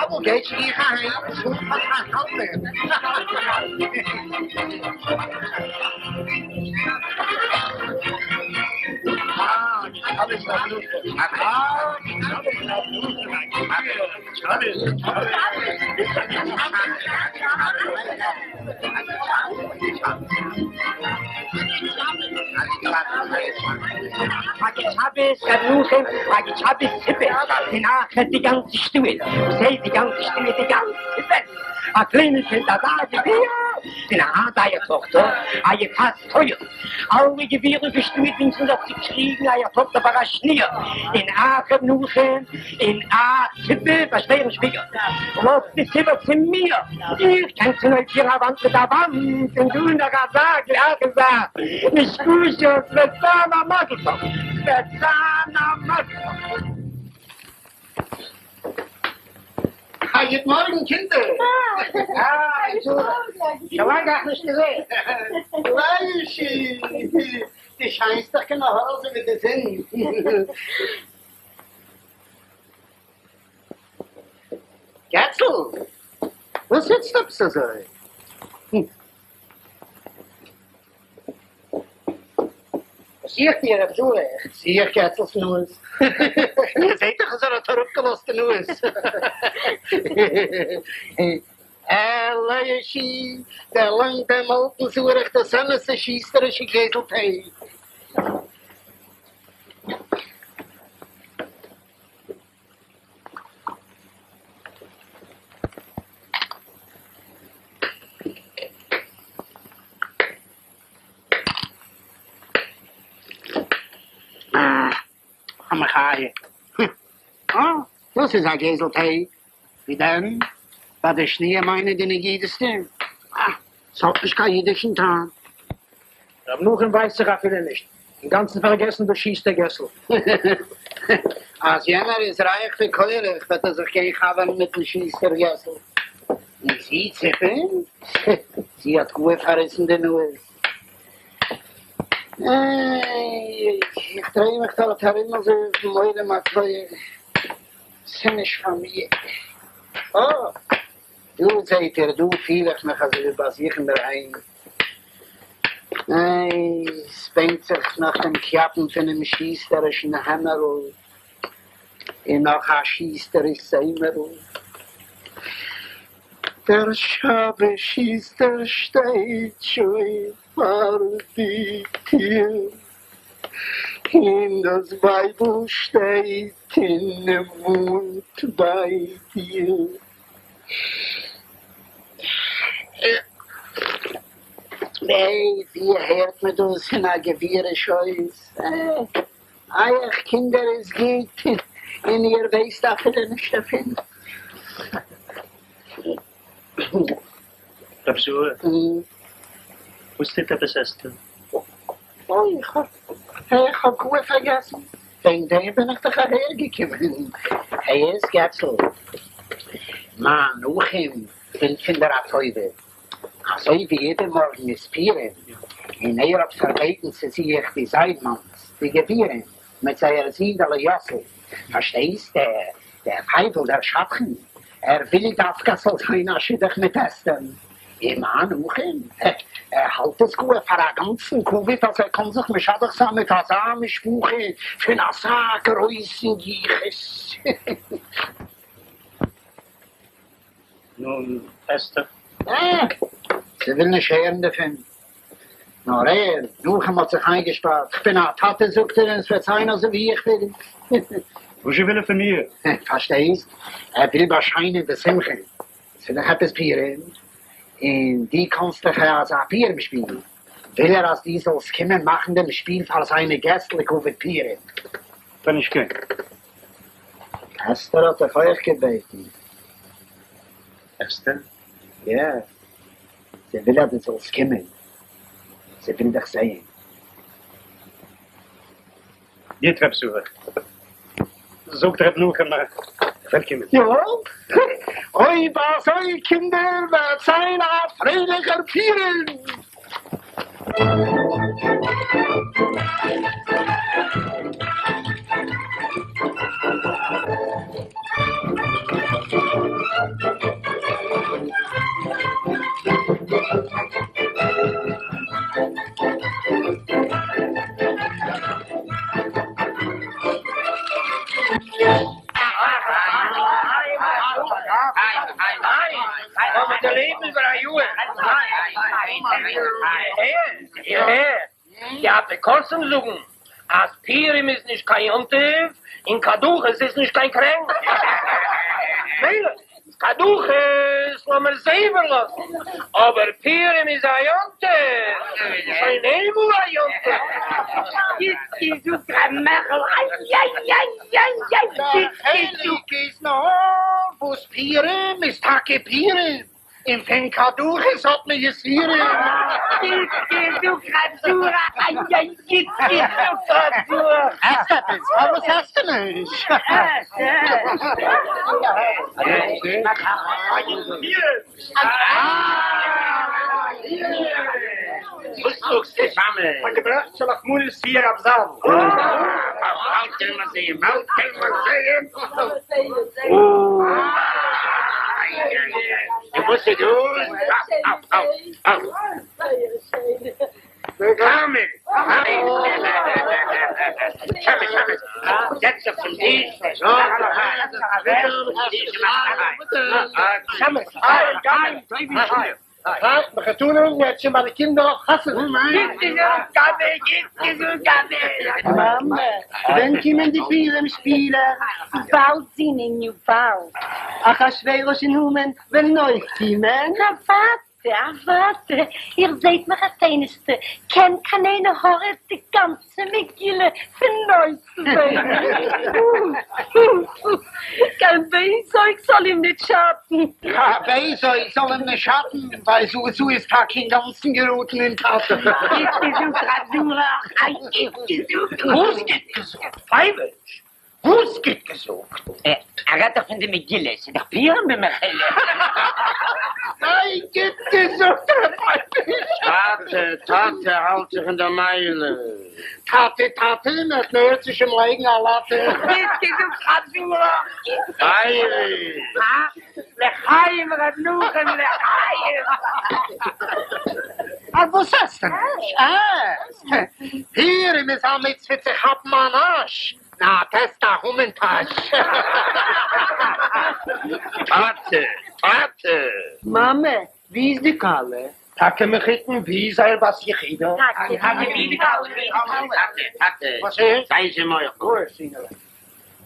אבא גייט שוין איך אהיים, שלאפן א האלבער. א גוט שבת ר' נחום, א גוט שבת ציפע, און אייך די גאנצע שטאט, וואס הייסט די גאנצע שטאט? די גאנצע וועלט, א קלייניגקייט אזא גביר, און ער האט אייער טאכטער א יפת תואר, אלע גבירים פון שטאט ווינטשן זיך צו קריגן אייער טאכטער פאר א שניר, און אייך ר' נחום, און אייך ציפע, פאר שווער און שוויגער, לאזט עס איבער צו מיר, איך קען צונויפפירן א וואנט מיט א וואנט, און דא נאך אזא גלייכע זאך, נישקשה, ס'וועט זיין א מזל טוב, ס'וועט זיין א מזל טוב. א גוט מארגן קינדער! אה, שוין לאנג אייך נישט געזען. ליישי, דו שיינסט דאך קיין עין הרע אזוי ווי די זון. געצל, וואס זיצט עפעס אזוי? וואס זוכט איר, רב זרח? איך זוך געצל'ס נאז. איר זעט דאך אז ער האט אראפגעלאזט די נאז. אלישי, דערלאנג דעם אלטן זרח דאס אמת'ע שוסטערישע גלעזל טיי. אה, א מחיה. אה, דאס איז א גלעזל טיי. ווי דען? ביי די שניר מיינע די נגידית'טע? אה, ס'האט נישט קיין אידישן טעם. ר' נחום ווייסט זיך אפילו נישט, אינגאנצן פארגעסן דאס שיסטער געסל. אז יענער איז רייך ווי קורח וועט ער זיך גיין חבר'ן מיטן שיסטער געסל. און זי ציפע? זי האט גאר פארריסן די נאז. איי, איך דריי מיך דארט ארום אזוי אויפן עולם התורה, ס'נישט פאר מיר. אה, דא זעהט איר, דא פיל איך מיך אזוי ווי ביי זיך אינדערהיים. איי, ס'בענקט זיך נאך דעם קלאפן פונעם שיסטערישן העמערל. און נאך א שוסטעריש זמר'ל. דער שבת שוסטער שטייט שוין פאר די טיר, און דאס ווייבל שטייט און וואונט ביי דיר. העי, ווי הערט מען דאס אין א גביריש הויז? אה, אייך קינדער איז גוט און איר ווייסט אפילו נישט דערפון. רב זוהר, וואס טוט עפעס אסתר? אוי, איך האב איך האב גאר פארגעסן, וועגן דעם בין איך דאך אהער געקומען. הערסט געצל, מיין נחום וויל פון דיר א טובה, אזוי ווי איבערמארגן איז פורים, און ער האט פארבעטן צו זיך די זיידמאנס, די גבירים, מיט זייער זונדעלע יאסל, פארשטייסט, דער דער פייוול דער שדכן, ער וויל דווקא ס'זאל זיין א שידוך מיט אסתר'ן, און מיין נחום, ער האלט עס גאר פאר א גאנצן כבוד אז ער קען זיך משדך זיין מיט אזא משפחה פון אזא גרויסן יחוס. נו, אסתר? אה, זי וויל נישט הערן דערפון. נאר ער, נחום, האט זיך איינגעשפארט. כ'בין א טאטע, זאגט ער, און ס'וועט זיין אזוי ווי איך וויל. וואס זשע וויל ער פון מיר? פארשטייסט? ער וויל באשיינען די שמחה. ס'איז דאך עפעס פורים, און דו קאנסט דאך אזא פורים שפיל. וויל ער אז דו זאלסט קומען מאכן דעם שפיל פאר זיינע געסט לכבוד פורים. כ'וועל נישט גיין. אסתר האט דיך אויך געבעטן. אסתר? יא. זי וויל אז דו זאלסט קומען. זי וויל דיך זעהן. גוט רב זרח. זאגט ר' נחום איך וועל קומען. יא? אויב אזוי קינדער וועט זיין א פרייליכער פורים! די אפיקורסים זאגן אז פורים איז נישט קיין יום טוב און קדחות איז נישט קיין קרענק. מילא, קדחות לאמיר זיי איבערלאזן, אבער פורים איז א יום טוב, שוין איינמאל א יום טוב. גוט געזאגט ר' מעכל, אייייייייייי גוט דער חילוק איז נאר וואס פורים איז טאקע פורים, און פון קדחות האט מען יסורים. גוט געזאגט רב זרח, איי איי גוט געזאגט רב זרח. עסט עפעס, פארוואס עסטו נישט? עס עס. וואס זאגסטו מאמע? כ'האב געבראכט שלח מנות צו רב זאוול. באלד קען מען זעהן, באלד קען מען זעהן. און וואס איז דאס? אויף, אויף, אויף. קאמען! שמש, שמש, זעץ זיך צום טיש. שמש, גיי, גיי. מחותנים יעצט שוין ביי די קינדער אויף חתונה. גוט געזאגט גבאי, גוט געזאגט גבאי. מאמע, ווען קומען די פורים שפילער? באלד זינעניו, באלד. אחשורוש און המן וועלן אויך קומען? אוודאי, אוודאי, איר זעט מחותנת'טע, קען קיין עין הרע די גאנצע מגילה פון אויסנווייניג. קיין בייז אויג זאל אים ניט שאטן. קיין בייז אויג זאל אים נישט שאטן, ווייל זאזא איז טאקע אינגאנצן געראטן אין טאטע. גוט געזאגט רב זרח, איי גוט געזאגט. וואס גוט געזאגט? פייוויש, וואס גוט געזאגט? ער רעדט דאך פון די מגילה, ס'איז דאך פורים במחילה. איי גוט געזאגט ר' פייוויש. טאטע, טאטע, האלט זיך אין דער מיילע. טאטע, טאטע, מ'עט מערצעשעם לייגן א לאטע. גוט געזאגט רב זרח. פייוויש. הא? לחיים ר' נחום לחיים. אה, וואס עסטו נישט? עס! פורים איז א מצוה צו כאפן א נאש. נא, טעסט א המן-טאש. טאטע! טאטע! מאמע, וואו איז די כלה? טאקע מחותן, וואו איז אייער בת יחידה? טאטע, טאטע, טאטע, וואס איז? זיי זשע מוחל. גאר, זונעלע.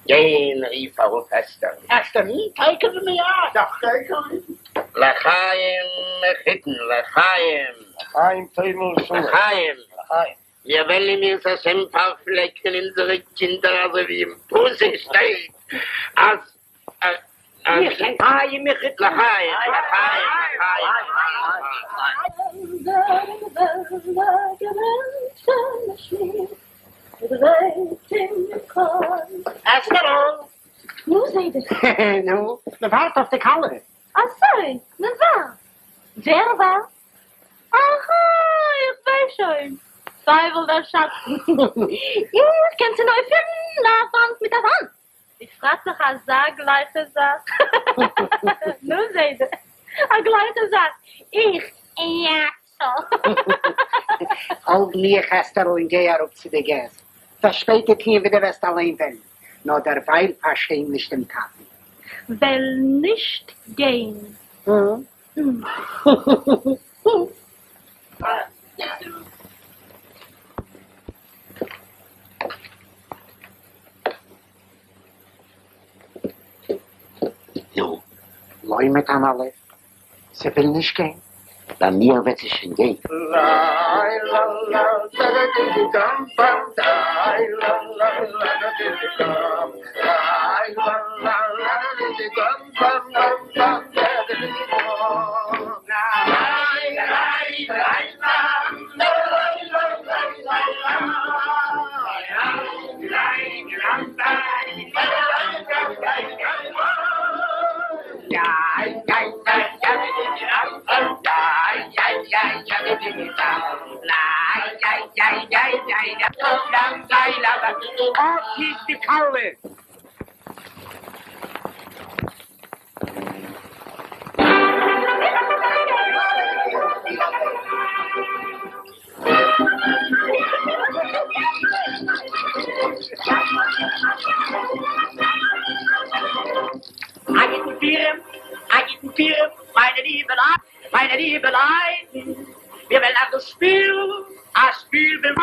גיי און רוף אראפ אסתר. אסתר'ן, תיכף ומיד. דאך גיי גיי. לחיים מחותן, לחיים. לחיים טובים ולשלום. לחיים. לחיים. מיר וועלן אם ירצה השם פארפלעקן אונזערע קינדער אזוי ווי אין פסוק שטייט אז לחיים מחותן. לחיים, לחיים, לחיים. אסתר'ל! נו, זיידע. נו, מען ווארט אויף די כלה. אזוי, מען ווארט. ווער ווארט? אהא, איך ווייס שוין. פייוול דער שדכן. איך קען צונויפפירן א וואנט מיט א וואנט. בפרט נאך אזא גלייכע זאך. נו, זיידע, א גלייכע זאך. איך, יאשל. פאלג מיך, אסתר'ל, און גיי אראפ צו די געסט. וועסט שפעטער טוען ווי דו וועסט אליין וועלן. נאר דערווייל פארשעם נישט דעם טאטן. כ'וועל נישט גיין. נו, לא מיט אן אלף, זי וויל נישט גיין. ביי מיר וועט זי שוין גיין. אָט איז די כּלה! א גוטן פורים, א גוטן פורים, מיינע ליבע לייט, מיינע ליבע לייט, מיר וועלן אייך דא שפילן א שפיל ווי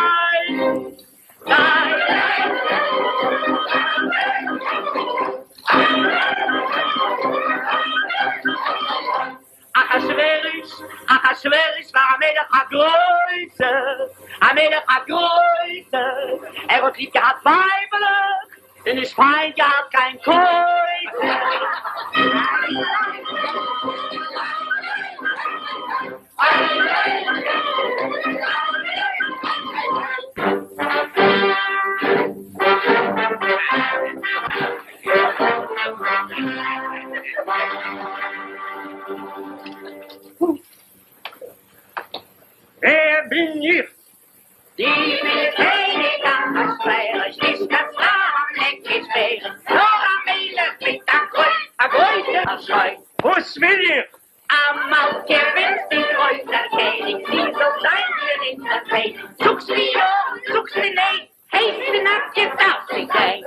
אחשורוש, אחשורוש war א מלך א גרויסער, א מלך א גרויסער, ער האט ליב געהאט ווייבלעך און נישט פיינט געהאט קיין קויצער. ווער בין איך? דו ביסט קעניג אחשורוש, נישט קיין סתם לעקיש נאר א מלך מיט א גרויס, א גרויסע פארשוין. וואס וויל איך? א מלכה ווילסטו גרויסער קעניג, זי זאל זיין דיר אונטערטעניג. זאגסטו יא, זאגסטו ניין, הייס און נאקעט דארף זי גיין.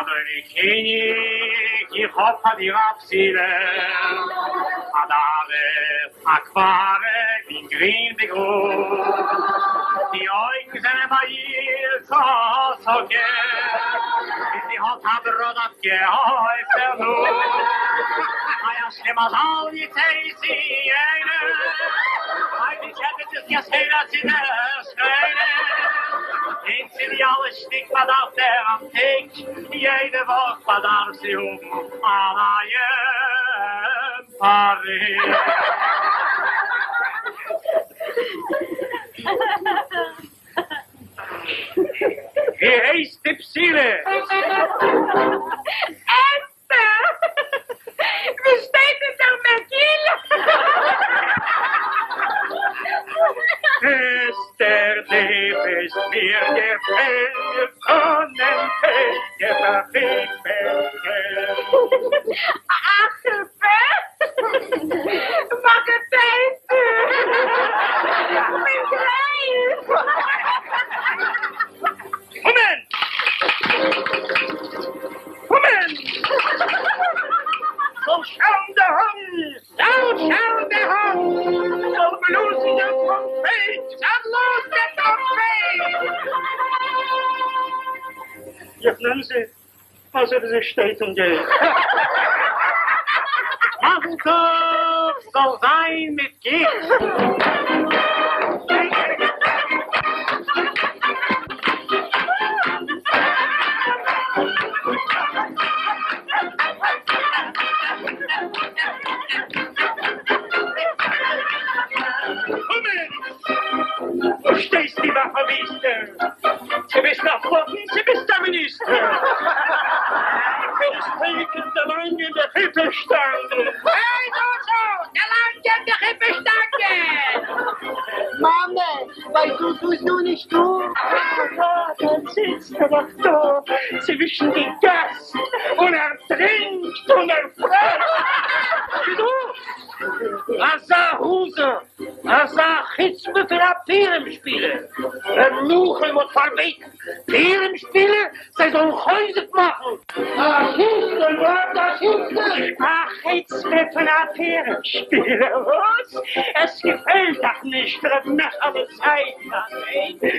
אדוני קעניג, איך האב פאר דיר א בתולה, א דארע, א קווארע, און גרין ווי גראז. די אויגן זענען ביי איר קאסאקע, און זי האט א בראד אויף געהויבטער נאז. איי א שלימזל יצא איינע, איי זי טשעפעט זיך כסדר צו דער שכנה, און צו די אלע שטיק באדארף דער אנטיק, יעדע וואך באדארף זי האבן א נייעם פאריק. ווי הייסט די בתולה? אסתר! ווי שטייט אין דער מגילה? אסתר, דו ביסט מיר געפעלן, מיר קאָנען תיכף אַ חופה שטעלן. אַ חופה? מאַך אַ טעסט! כ'בין גרייט! המן! המן! זאָל שאַלן דער האָן! זאָל שאַלן דער האָן! זאָל בלאָזן דער טראָמפּייט! זאָל בלאָזן דער טראָמפּייט! איך נעם זי, אַזוי ווי זי שטייט און גייט. מזל טוב זאָל זיין מיט גוט! המן! וואו שטייסטו ווי א פארוויסטער? צו ביסט א חתן צו ביסט א מיניסטער? ווילסט תיכף דערלאנגען די חופה שטאנג? העי זושא! דערלאנגען די חופה שטאנגען! מאמע, ווייסט דו ס'איז דא נישטא? דארט זיצט ער דאך דא צווישן די געסט און ער טרינקט און ער פרעסט. ווי דו? אזא העזה! אזא חוצפה פון א פורים שפילער! ר' נחום האט פארבעטן פורים שפילער זיי זאלן חוזק מאכן! א שוסטער בלייבט א שוסטער! א חוצפה פון א פורים שפילער! וואס? עס געפעלט אייך נישט ר' מעכעלע זיידמאן?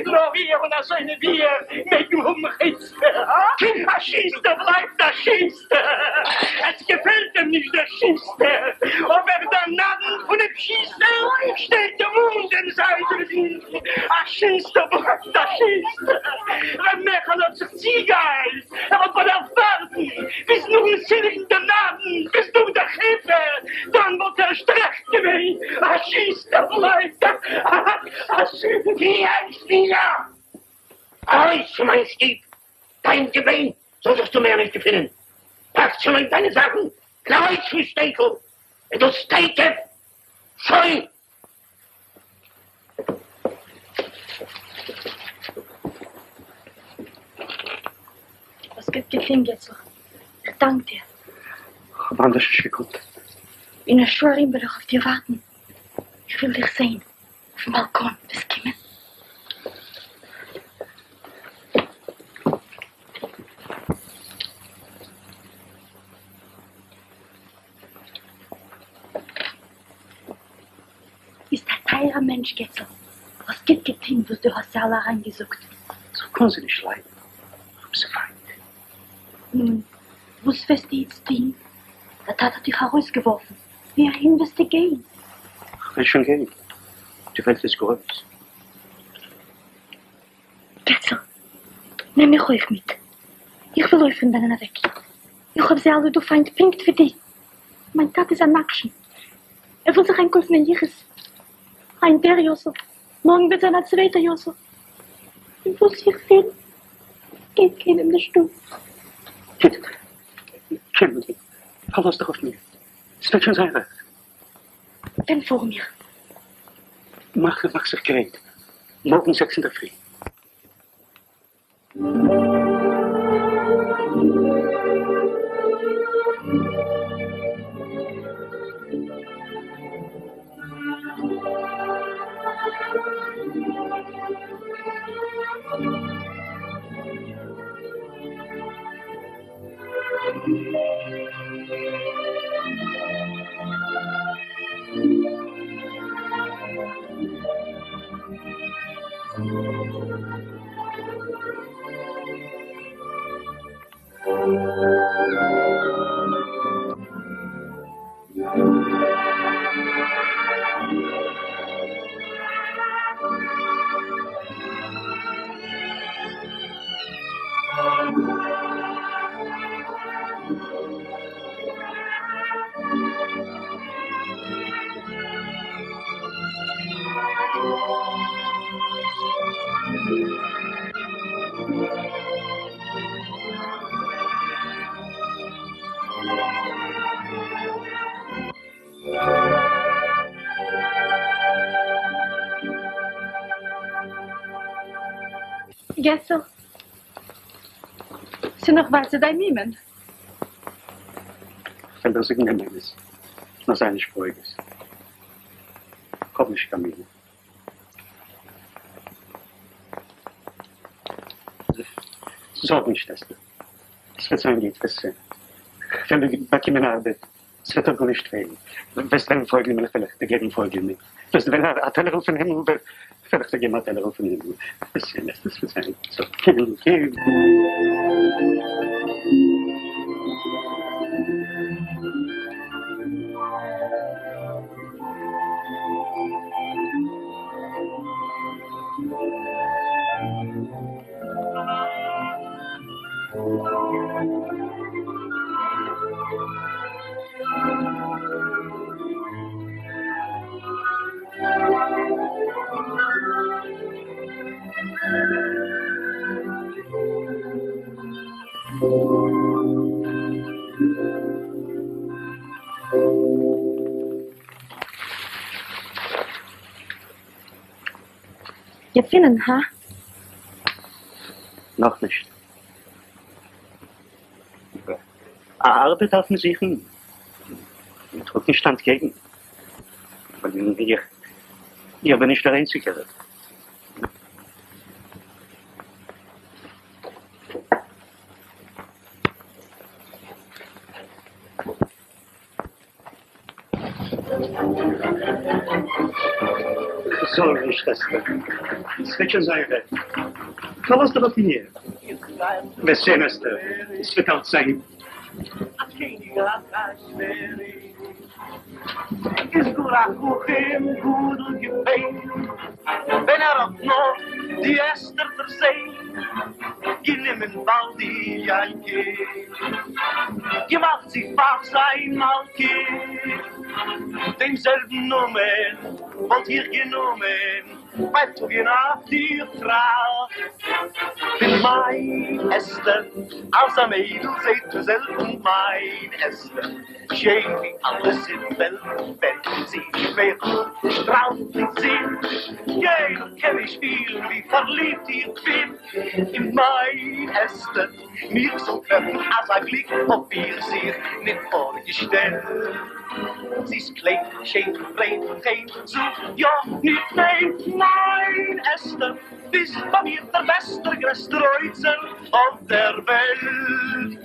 נאר איר און אזוינע ווי איר מעגן האבן חוצפה, הא? א שוסטער בלייבט א שוסטער! עס געפעלט אים נישט דער שוסטער, אבער דער נדן פונעם שוסטער שטייט אים אן דעם זיידן. א שוסטער בלייבט א שוסטער. ר' מעכעלע האט זיך צוגעאיילט, ער האט באדארפט ווארטן ביז נאכן צולייגן דעם נדן, ביז נאך דער חופה, דאן וואלט ערשט רעכט געווען. א שוסטער בלייבט א שוסטער. פורים שפילער! ארויס פון מיין שטוב! דיין געביין זאל זיך דא מער נישט געפינען! פאק צונויף דיינע זאכן און ארויס פון שטעטל! און דאס תיכף! שוין! האסט גוט געטון געצל, איך דאנק דיר. כ'האב אנדערש נישט געקאנט. אין א שעה ארום וועל איך אויף דיר ווארטן, איך וויל דיך זען אויפן באלקאן, וועסט קומען? ביסט א טייערער מענטש געצל, האסט גוט געטון וואס דו האסט זיי אלע אריינגעזאגט. איך קאן זיי נישט ליידן, איך האב זיי פיינט. נו, וואס וועסטו איצט טון? דער טאטע האט דיך ארויסגעווארפן, וואו אהין וועסטו גיין? כ'וועל שוין גיין, די וועלט איז גרויס. געצל, נעם מיך אויך מיט, איך וויל אויך פון דאנען אוועק, איך האב זיי אלע דא פיינט פונקט ווי דו. מיין טאטע איז אן עקשן, ער וויל זיך איינקויפן א יחוס, היינט דער יאסל, מארגן וועט זיין א צווייטער יאסל, און וואס איך וויל גייט קיינעם נישט אן. גוט, קום, פארלאז דיך אויף מיר, ס'וועט שוין זיין רעכט. ווען פארן מיר? מאך מאך זיך גרייט, מארגן זעקס אינדערפרי. געצל, ס'איז נאך ווייטער דיין מומען. כ'וועל דיר זאגן דעם אמת, נאר זיי נישט ברוגז, כ'האב נישט קיין מומע. זארג נישט אסתר, עס וועט זיין גוט, וועסט זען. כ'וועל באקומען ארבעט, ס'וועט דיר גארנישט פעלן. וועסט וועלן פויגל מילך וועל איך דיר געבן פויגל מילך, וועסט וועלן א טעלערל פון הימל וועל איך דיר געבן א טעלערל פון הימל. וועסט זען אסתר, עס וועט זיין גוט. סאו קום, קום. געפינען, הא? נאכנישט. א ארבעט דארף מען זוכן, מען טראגט נישט אנטקעגן, ווייל איך איך בין נישט דער איינציגער. זארג נישט אסתר, ס'וועט שוין זיין רעכט, פארלאז דיך אויף מיר, וועסט זען אסתר, ס'וועט אלץ זיין גוט. איז גאר א חכם גדול געווען, ווען ער האט נאר די אסתר דערזען, גענומען באלד די יענקע, געמאכט זי פאר זיין מלכה, דעם זעלבן נאמען וואלט איך גענומען, ווייל טאג און נאכט איך טראכט פון מיין אסתר, אז א מיידל זעט מען זעלטן מיין אסתר. שיין ווי אלעס אין וועלט, ווען זי שמייכלט שטראלט די זון, קיינער קען נישט פילן ווי פארליבט איך בין אין מיין אסתר, מיך זאל טרעפן אזא גליק האב איך זיך ניט פארגעשטעלט, זי איז קליין, שיין, ריין, חן, זאג יא ניט ניין, מיין אסתר, ביסט ביי מיר דער בעסטער גרעסטער אוצר אויף דער וועלט.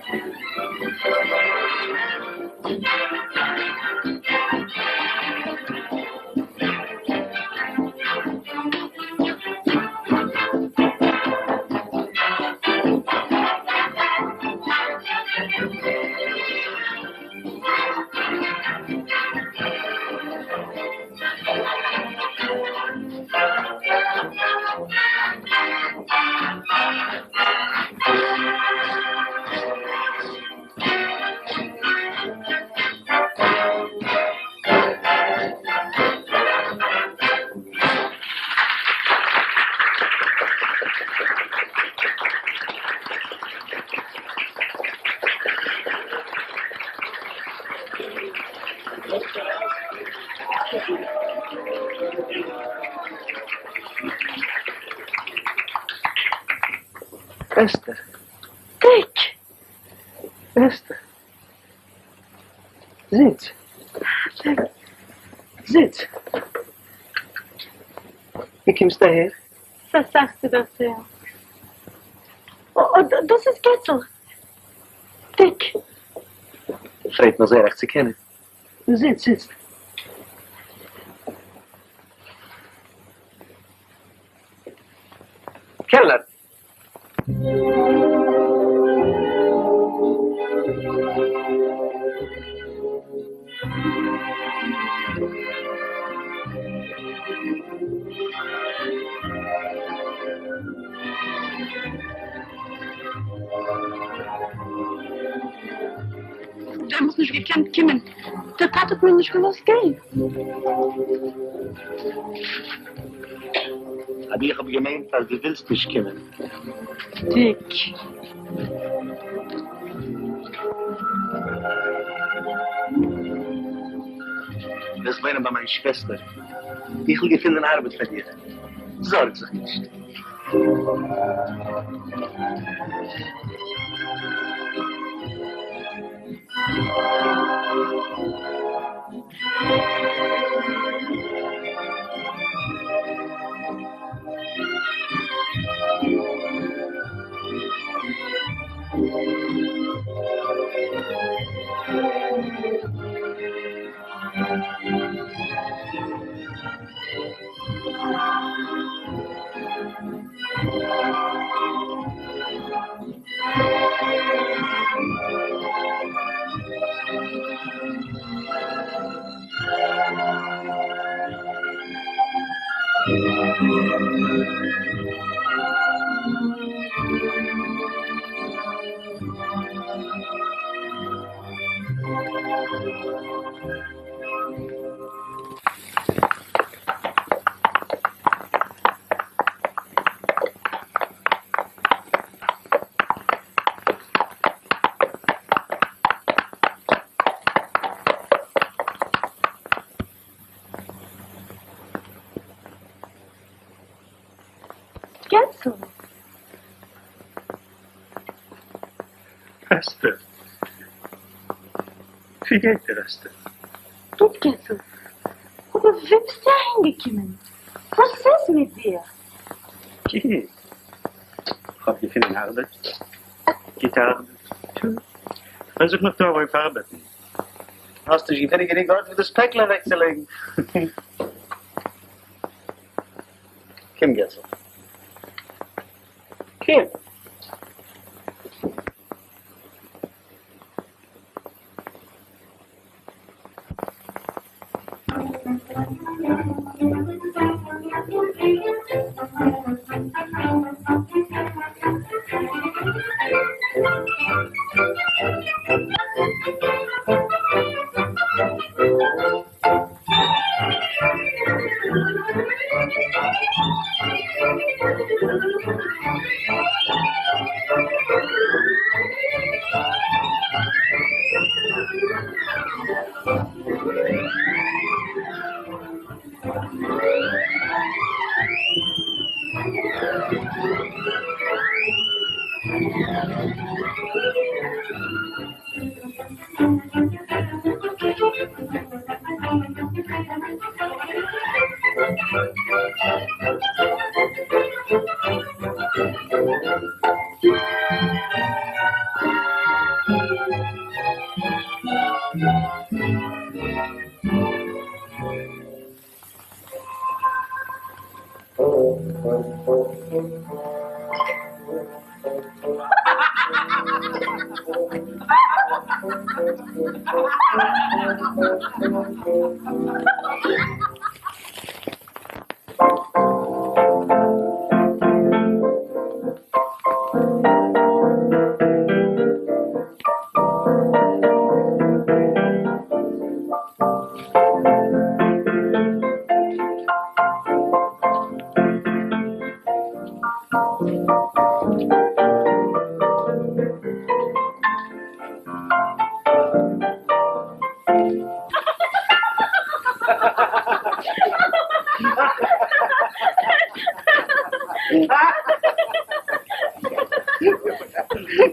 אסתר. דיק! אסתר. זיץ. זיץ. ווי קומסטו אהער? ס'איז אסאך צו דערציילן. אוי, דאס איז געצל. דיק. פרייט מיך זייער אייך צו קענען. זיץ, זיץ. קעלנער! דעמאלס נישט געקענט קומען, דער טאטע האט מיר נישט געלאזט גיין. אבער איך האב געמיינט אז דו ווילסט נישט קומען. דיק. וועסט וואוינען ביי מיין שוועסטער. איך וועל געפינען ארבעט פאר דיר. זארג זיך נישט. געצל! אסתר! ווי גייט דיר, אסתר? גוט, געצל. אבער ווי ביסטו אהינגעקומען? וואס איז מיט דיר? גוט. כ'האב געפונען ארבעט. גוטע ארבעט. כ'וועל זיך נאך דא ארויפארבעטן. האסט נישט געפונען גענוג ארט וואו דאס פעקל אוועקצולייגן? קום געצל. קום.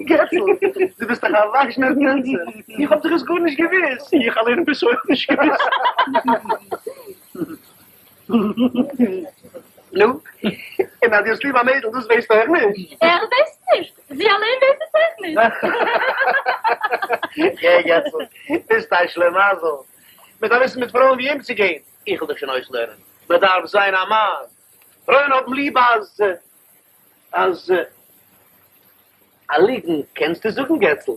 געצל, דו ביסט דאך א וואזשנער טענצער. איך האב דאך עס גארנישט געוואוסט. איך אליין האב עס אויך נישט געוואוסט. נו, און אז דו האסט ליב א מיידל, דאס ווייסטו אויך נישט? ער ווייסט נישט, זי אליין ווייסט עס אויך נישט. גיי געצל, ביסט א שלימזל. מען דארף וויסן מיט פרויען ווי אומצוגיין. איך וועל דיך שוין אויסלערנען. מען דארף זיין א מאן. פרויען האבן ליב אז. אז. א ליגן קענסטו זאגן געצל?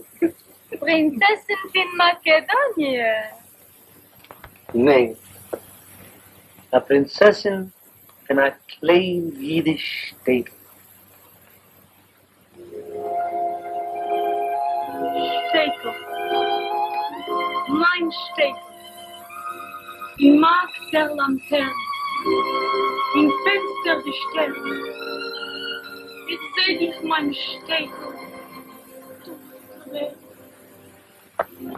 פרינצעסין פון מאקעדאניע. ניין. א פרינצעסין פון א קליין אידיש שטעטל. שטעטל. מיין שטעטל. אין מארק דער לאמטערן. אין פענסטער די שטערן. איך זע דיך מיין שטעטל דורך טרערן.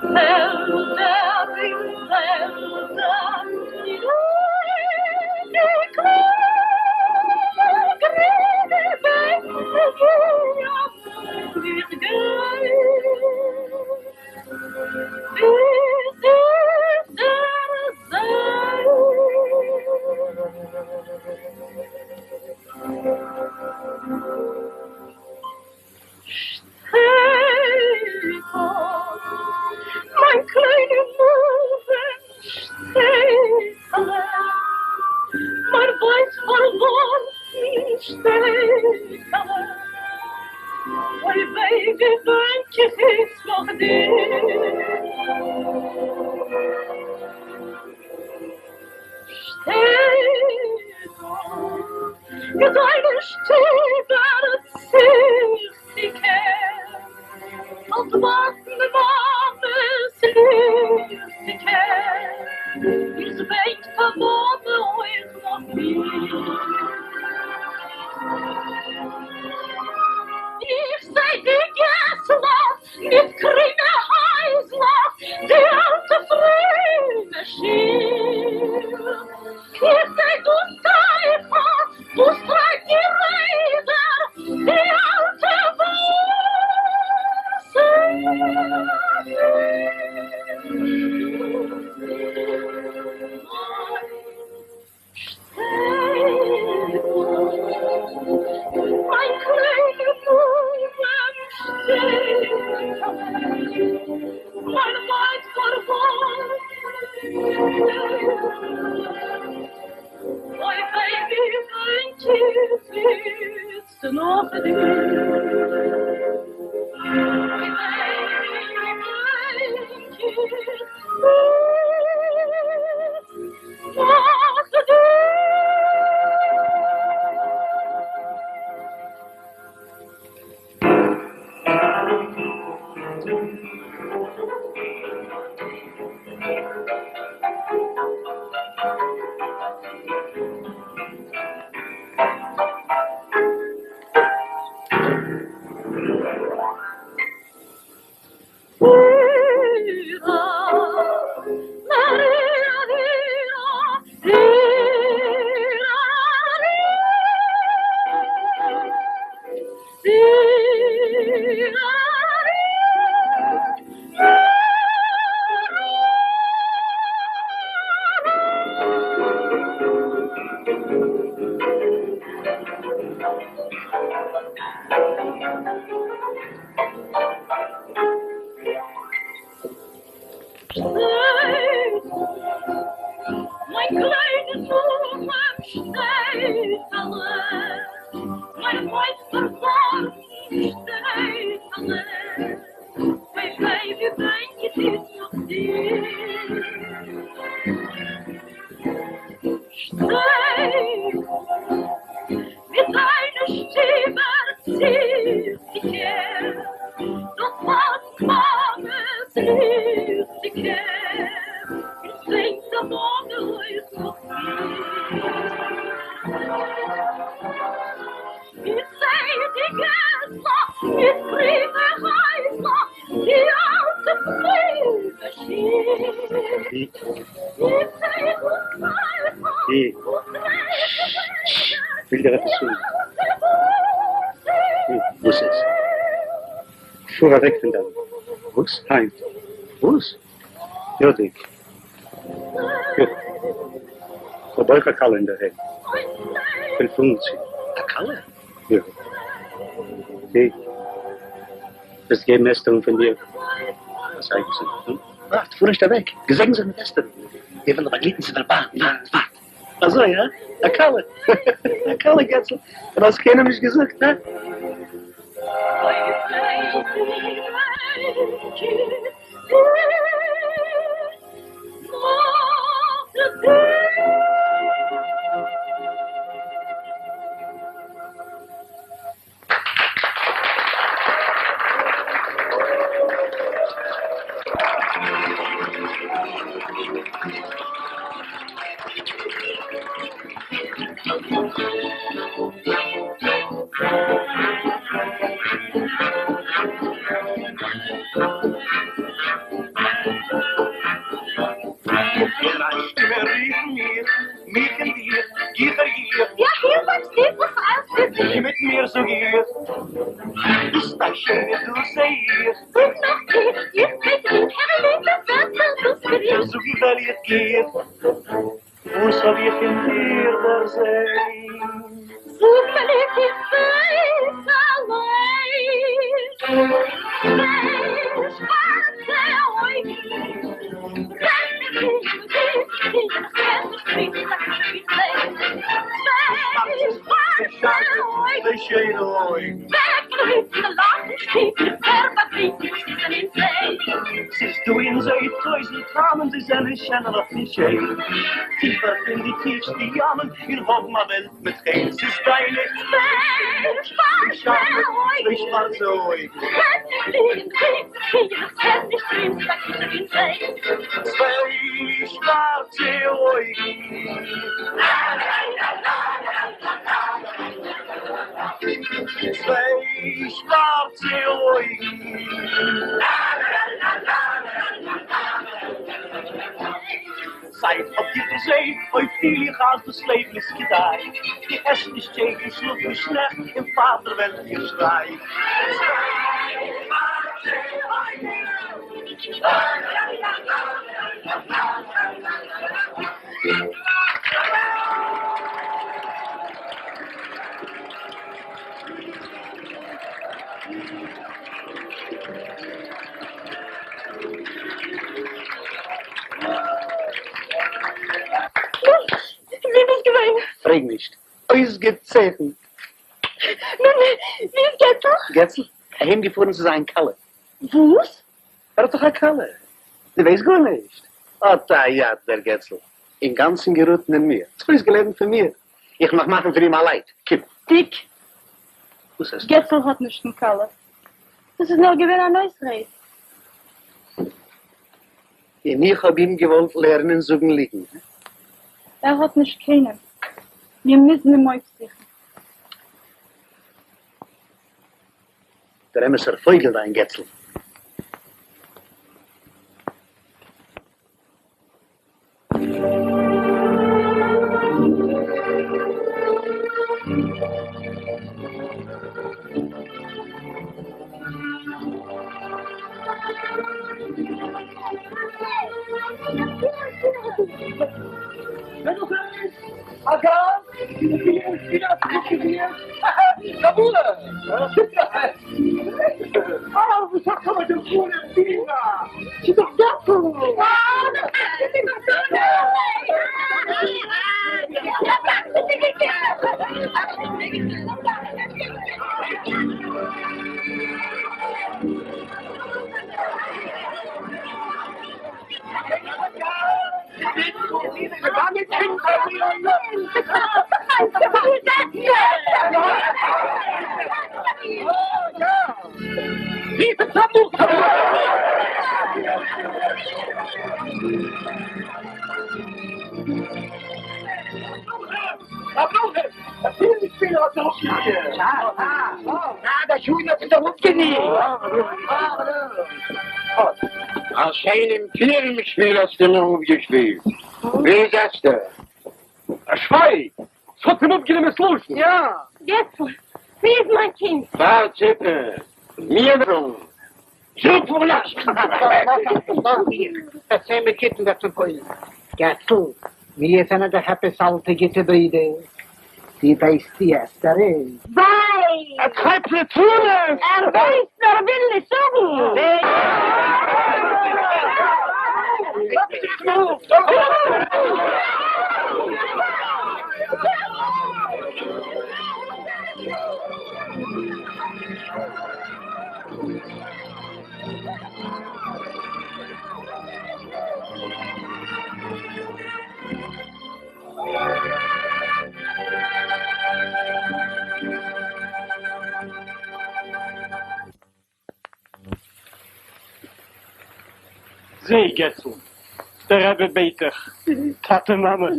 פעלדער די פעלדער די גרינע גרינע. שטעטעלע, אוי וויי ווי בענק איך איצט נאך דיר. שטעטל, מיט דיינע שטיבער ציכטיקע, וואלט ווארטן מאמעס ליכטיקע, איך בענק א מאמע אויך נאך דיר. איך זע די געסלעך מיט גרינע הייזלעך, די אלטע פרומע שיל. איך זע דאס טייכל וואס טרייבט די רעדער, די אלטע וואסער מיל. מיין קליינע מורעם שטעטעלע, מיין ווייט פארווארפן שטעטעלע, אוי וויי ווי בענק איך איצט נאך דיר. אוי וויי ווי בענק איך איצט נאך דיר. מיין קליינע מורעם שטעטעלע, מיין ווייט פארווארפן שטעטעלע, אוי וויי ווי בענק איך איצט נאך דיר. שטעטל, מיט דיינע שטיבער ציכטיקע, דארט ווארטן מאמעס ליכטיקע, איך בענק א מאמע אויך נאך דיר. איך זע די געסלעך מיט גרינע הייזלעך, די אלטע פרומע שיל. איך זע דאס טייכל וואס טרייבט די רעדער, וויל דיר עפעס די זאגן. אלטע וואסער וואס איז? פאר אוועק פון דאנען. וואס? היינט? וואס? יא דיק. יא. כ'האב אויך א כלה אינדערהיים. כ'וויל פארן צו. א כלה? יא. דיק. וועסט געבן אסתר'ן פון מיר א זיי געזונט, הא? ווארט, פאר נישט אוועק. געזעגן זיך מיט אסתר'ן. מיר וועלן דיך באגליטן צו דער באן. ווארט, ווארט. אזוי, הא? א כלה. א כלה, געצל. און האסט קיינעם נישט געזאגט, הא? הער א שטימע רופן מיך, מיך און דיך, גיכער גיך. יא, הילף ביים שטיף, וואס איילסטו זיך? קום מיט מיר זאג איך, ביסט א שיינע דאס זע איך. זאג נאך גיך, איך בעט דיך, הער ליבע ווערטער דאס געריכט. זאגן וועל איך גיך, וואס האב איך אין דיר דערזען? זאג מיר ניט איך ווייס אליין. צוויי שווארצע אויגן ברענען מיר ריכטיג און איך קען נישט וויסן ווי זיי. צוויי שווארצע. שיינע אויגן. וועקלויפן, לאכן, שטיפן, ווער באגריפן, זיי זענען זיי. ס'איז דא אין זיי טויזנט טעמים, זיי זענען שענער פון שיין. טיפער פון די טיפסטע ימען, און האבן א וועלט מיט חן. ס'איז דיינע צוויי שווארצע אויגן. צוויי שווארצע אויגן. צוויי שווארצע אויגן. צוויי שווארצע אויגן. זייט כ'האב דיך געזען, אוי פיל איך אז דאס לעבן איז כדאי. איך עס נישט טעג און שלאף נישט נעכט, און פאר דער וועלט איך שריי. ווי ביסט געווען? פרעג נישט. אויסגעצייכנט. נו, ווי איז געצל? געצל? אהיימגעפארן צו זיין כלה. וואס? ער האט דאך א כלה. דו ווייסט גארנישט? אט א יאט דער געצל. אינגאנצן געראטן אין מיר. זיך אויסגעלערנט פון מיר. איך נאך מאכן פון אים א לייט. קום. דיק. וואס עסטו? געצל האט נישט קיין כלה. דאס איז נאר געווען אן אויסרייד. און איך האב אים געוואלט לערנען זאגן ליגן. ער האט נישט קיינעם. מיר מוזן אים אויפזוכן. דער אמת'ער פויגל דיין געצל. א שיינעם פורים-שפיל האסטו מיר אויפגעשפילט. ווי איז אסתר? א שווייג! ס'האט אים אפגענומען ס'לשון. יא! געצל, ווי איז מיין קינד? ווארט ציפע, מיר וועלן זאג פון לאכט. דערצייל מיר קיטן וועט מען פועל'ן. געצל, מיר זענען דאך עפעס אלטע גוטע ברידער. דו ווייסט ווי אסתר איז? וויי! ער טרייבט ליצנות! ער ווייסט נאר וויל נישט זאגן! זע, געצל, דער רבי בעט דיך, טאטע מאמע,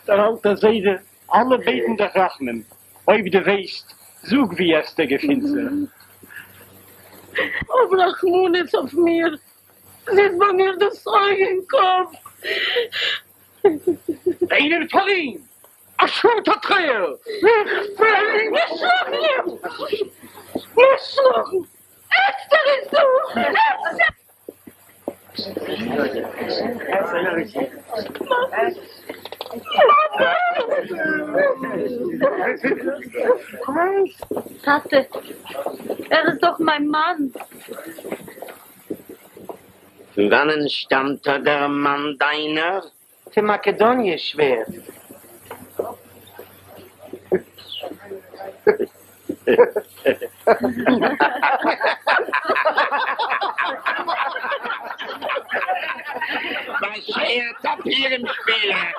דער אלטער זיידע, אלע בעטן דיך רחמים, אויב דו ווייסט, זאג וואו אסתר געפינט זיך. האב רחמנות אויף מיר, זי איז ביי מיר דאס אויג אין קאפ. איינער פאר אים! א שאד א טרער! איך וועל אים נישט שלאגן! נישט שלאגן! אסתר איז דא! אסתר! טאטע, ער איז דאך מיין מאן! פון וואנען שטאמט אט דער מאן דיינער? פון מאקעדאניע, שווער. באשערט א פורים שפילער.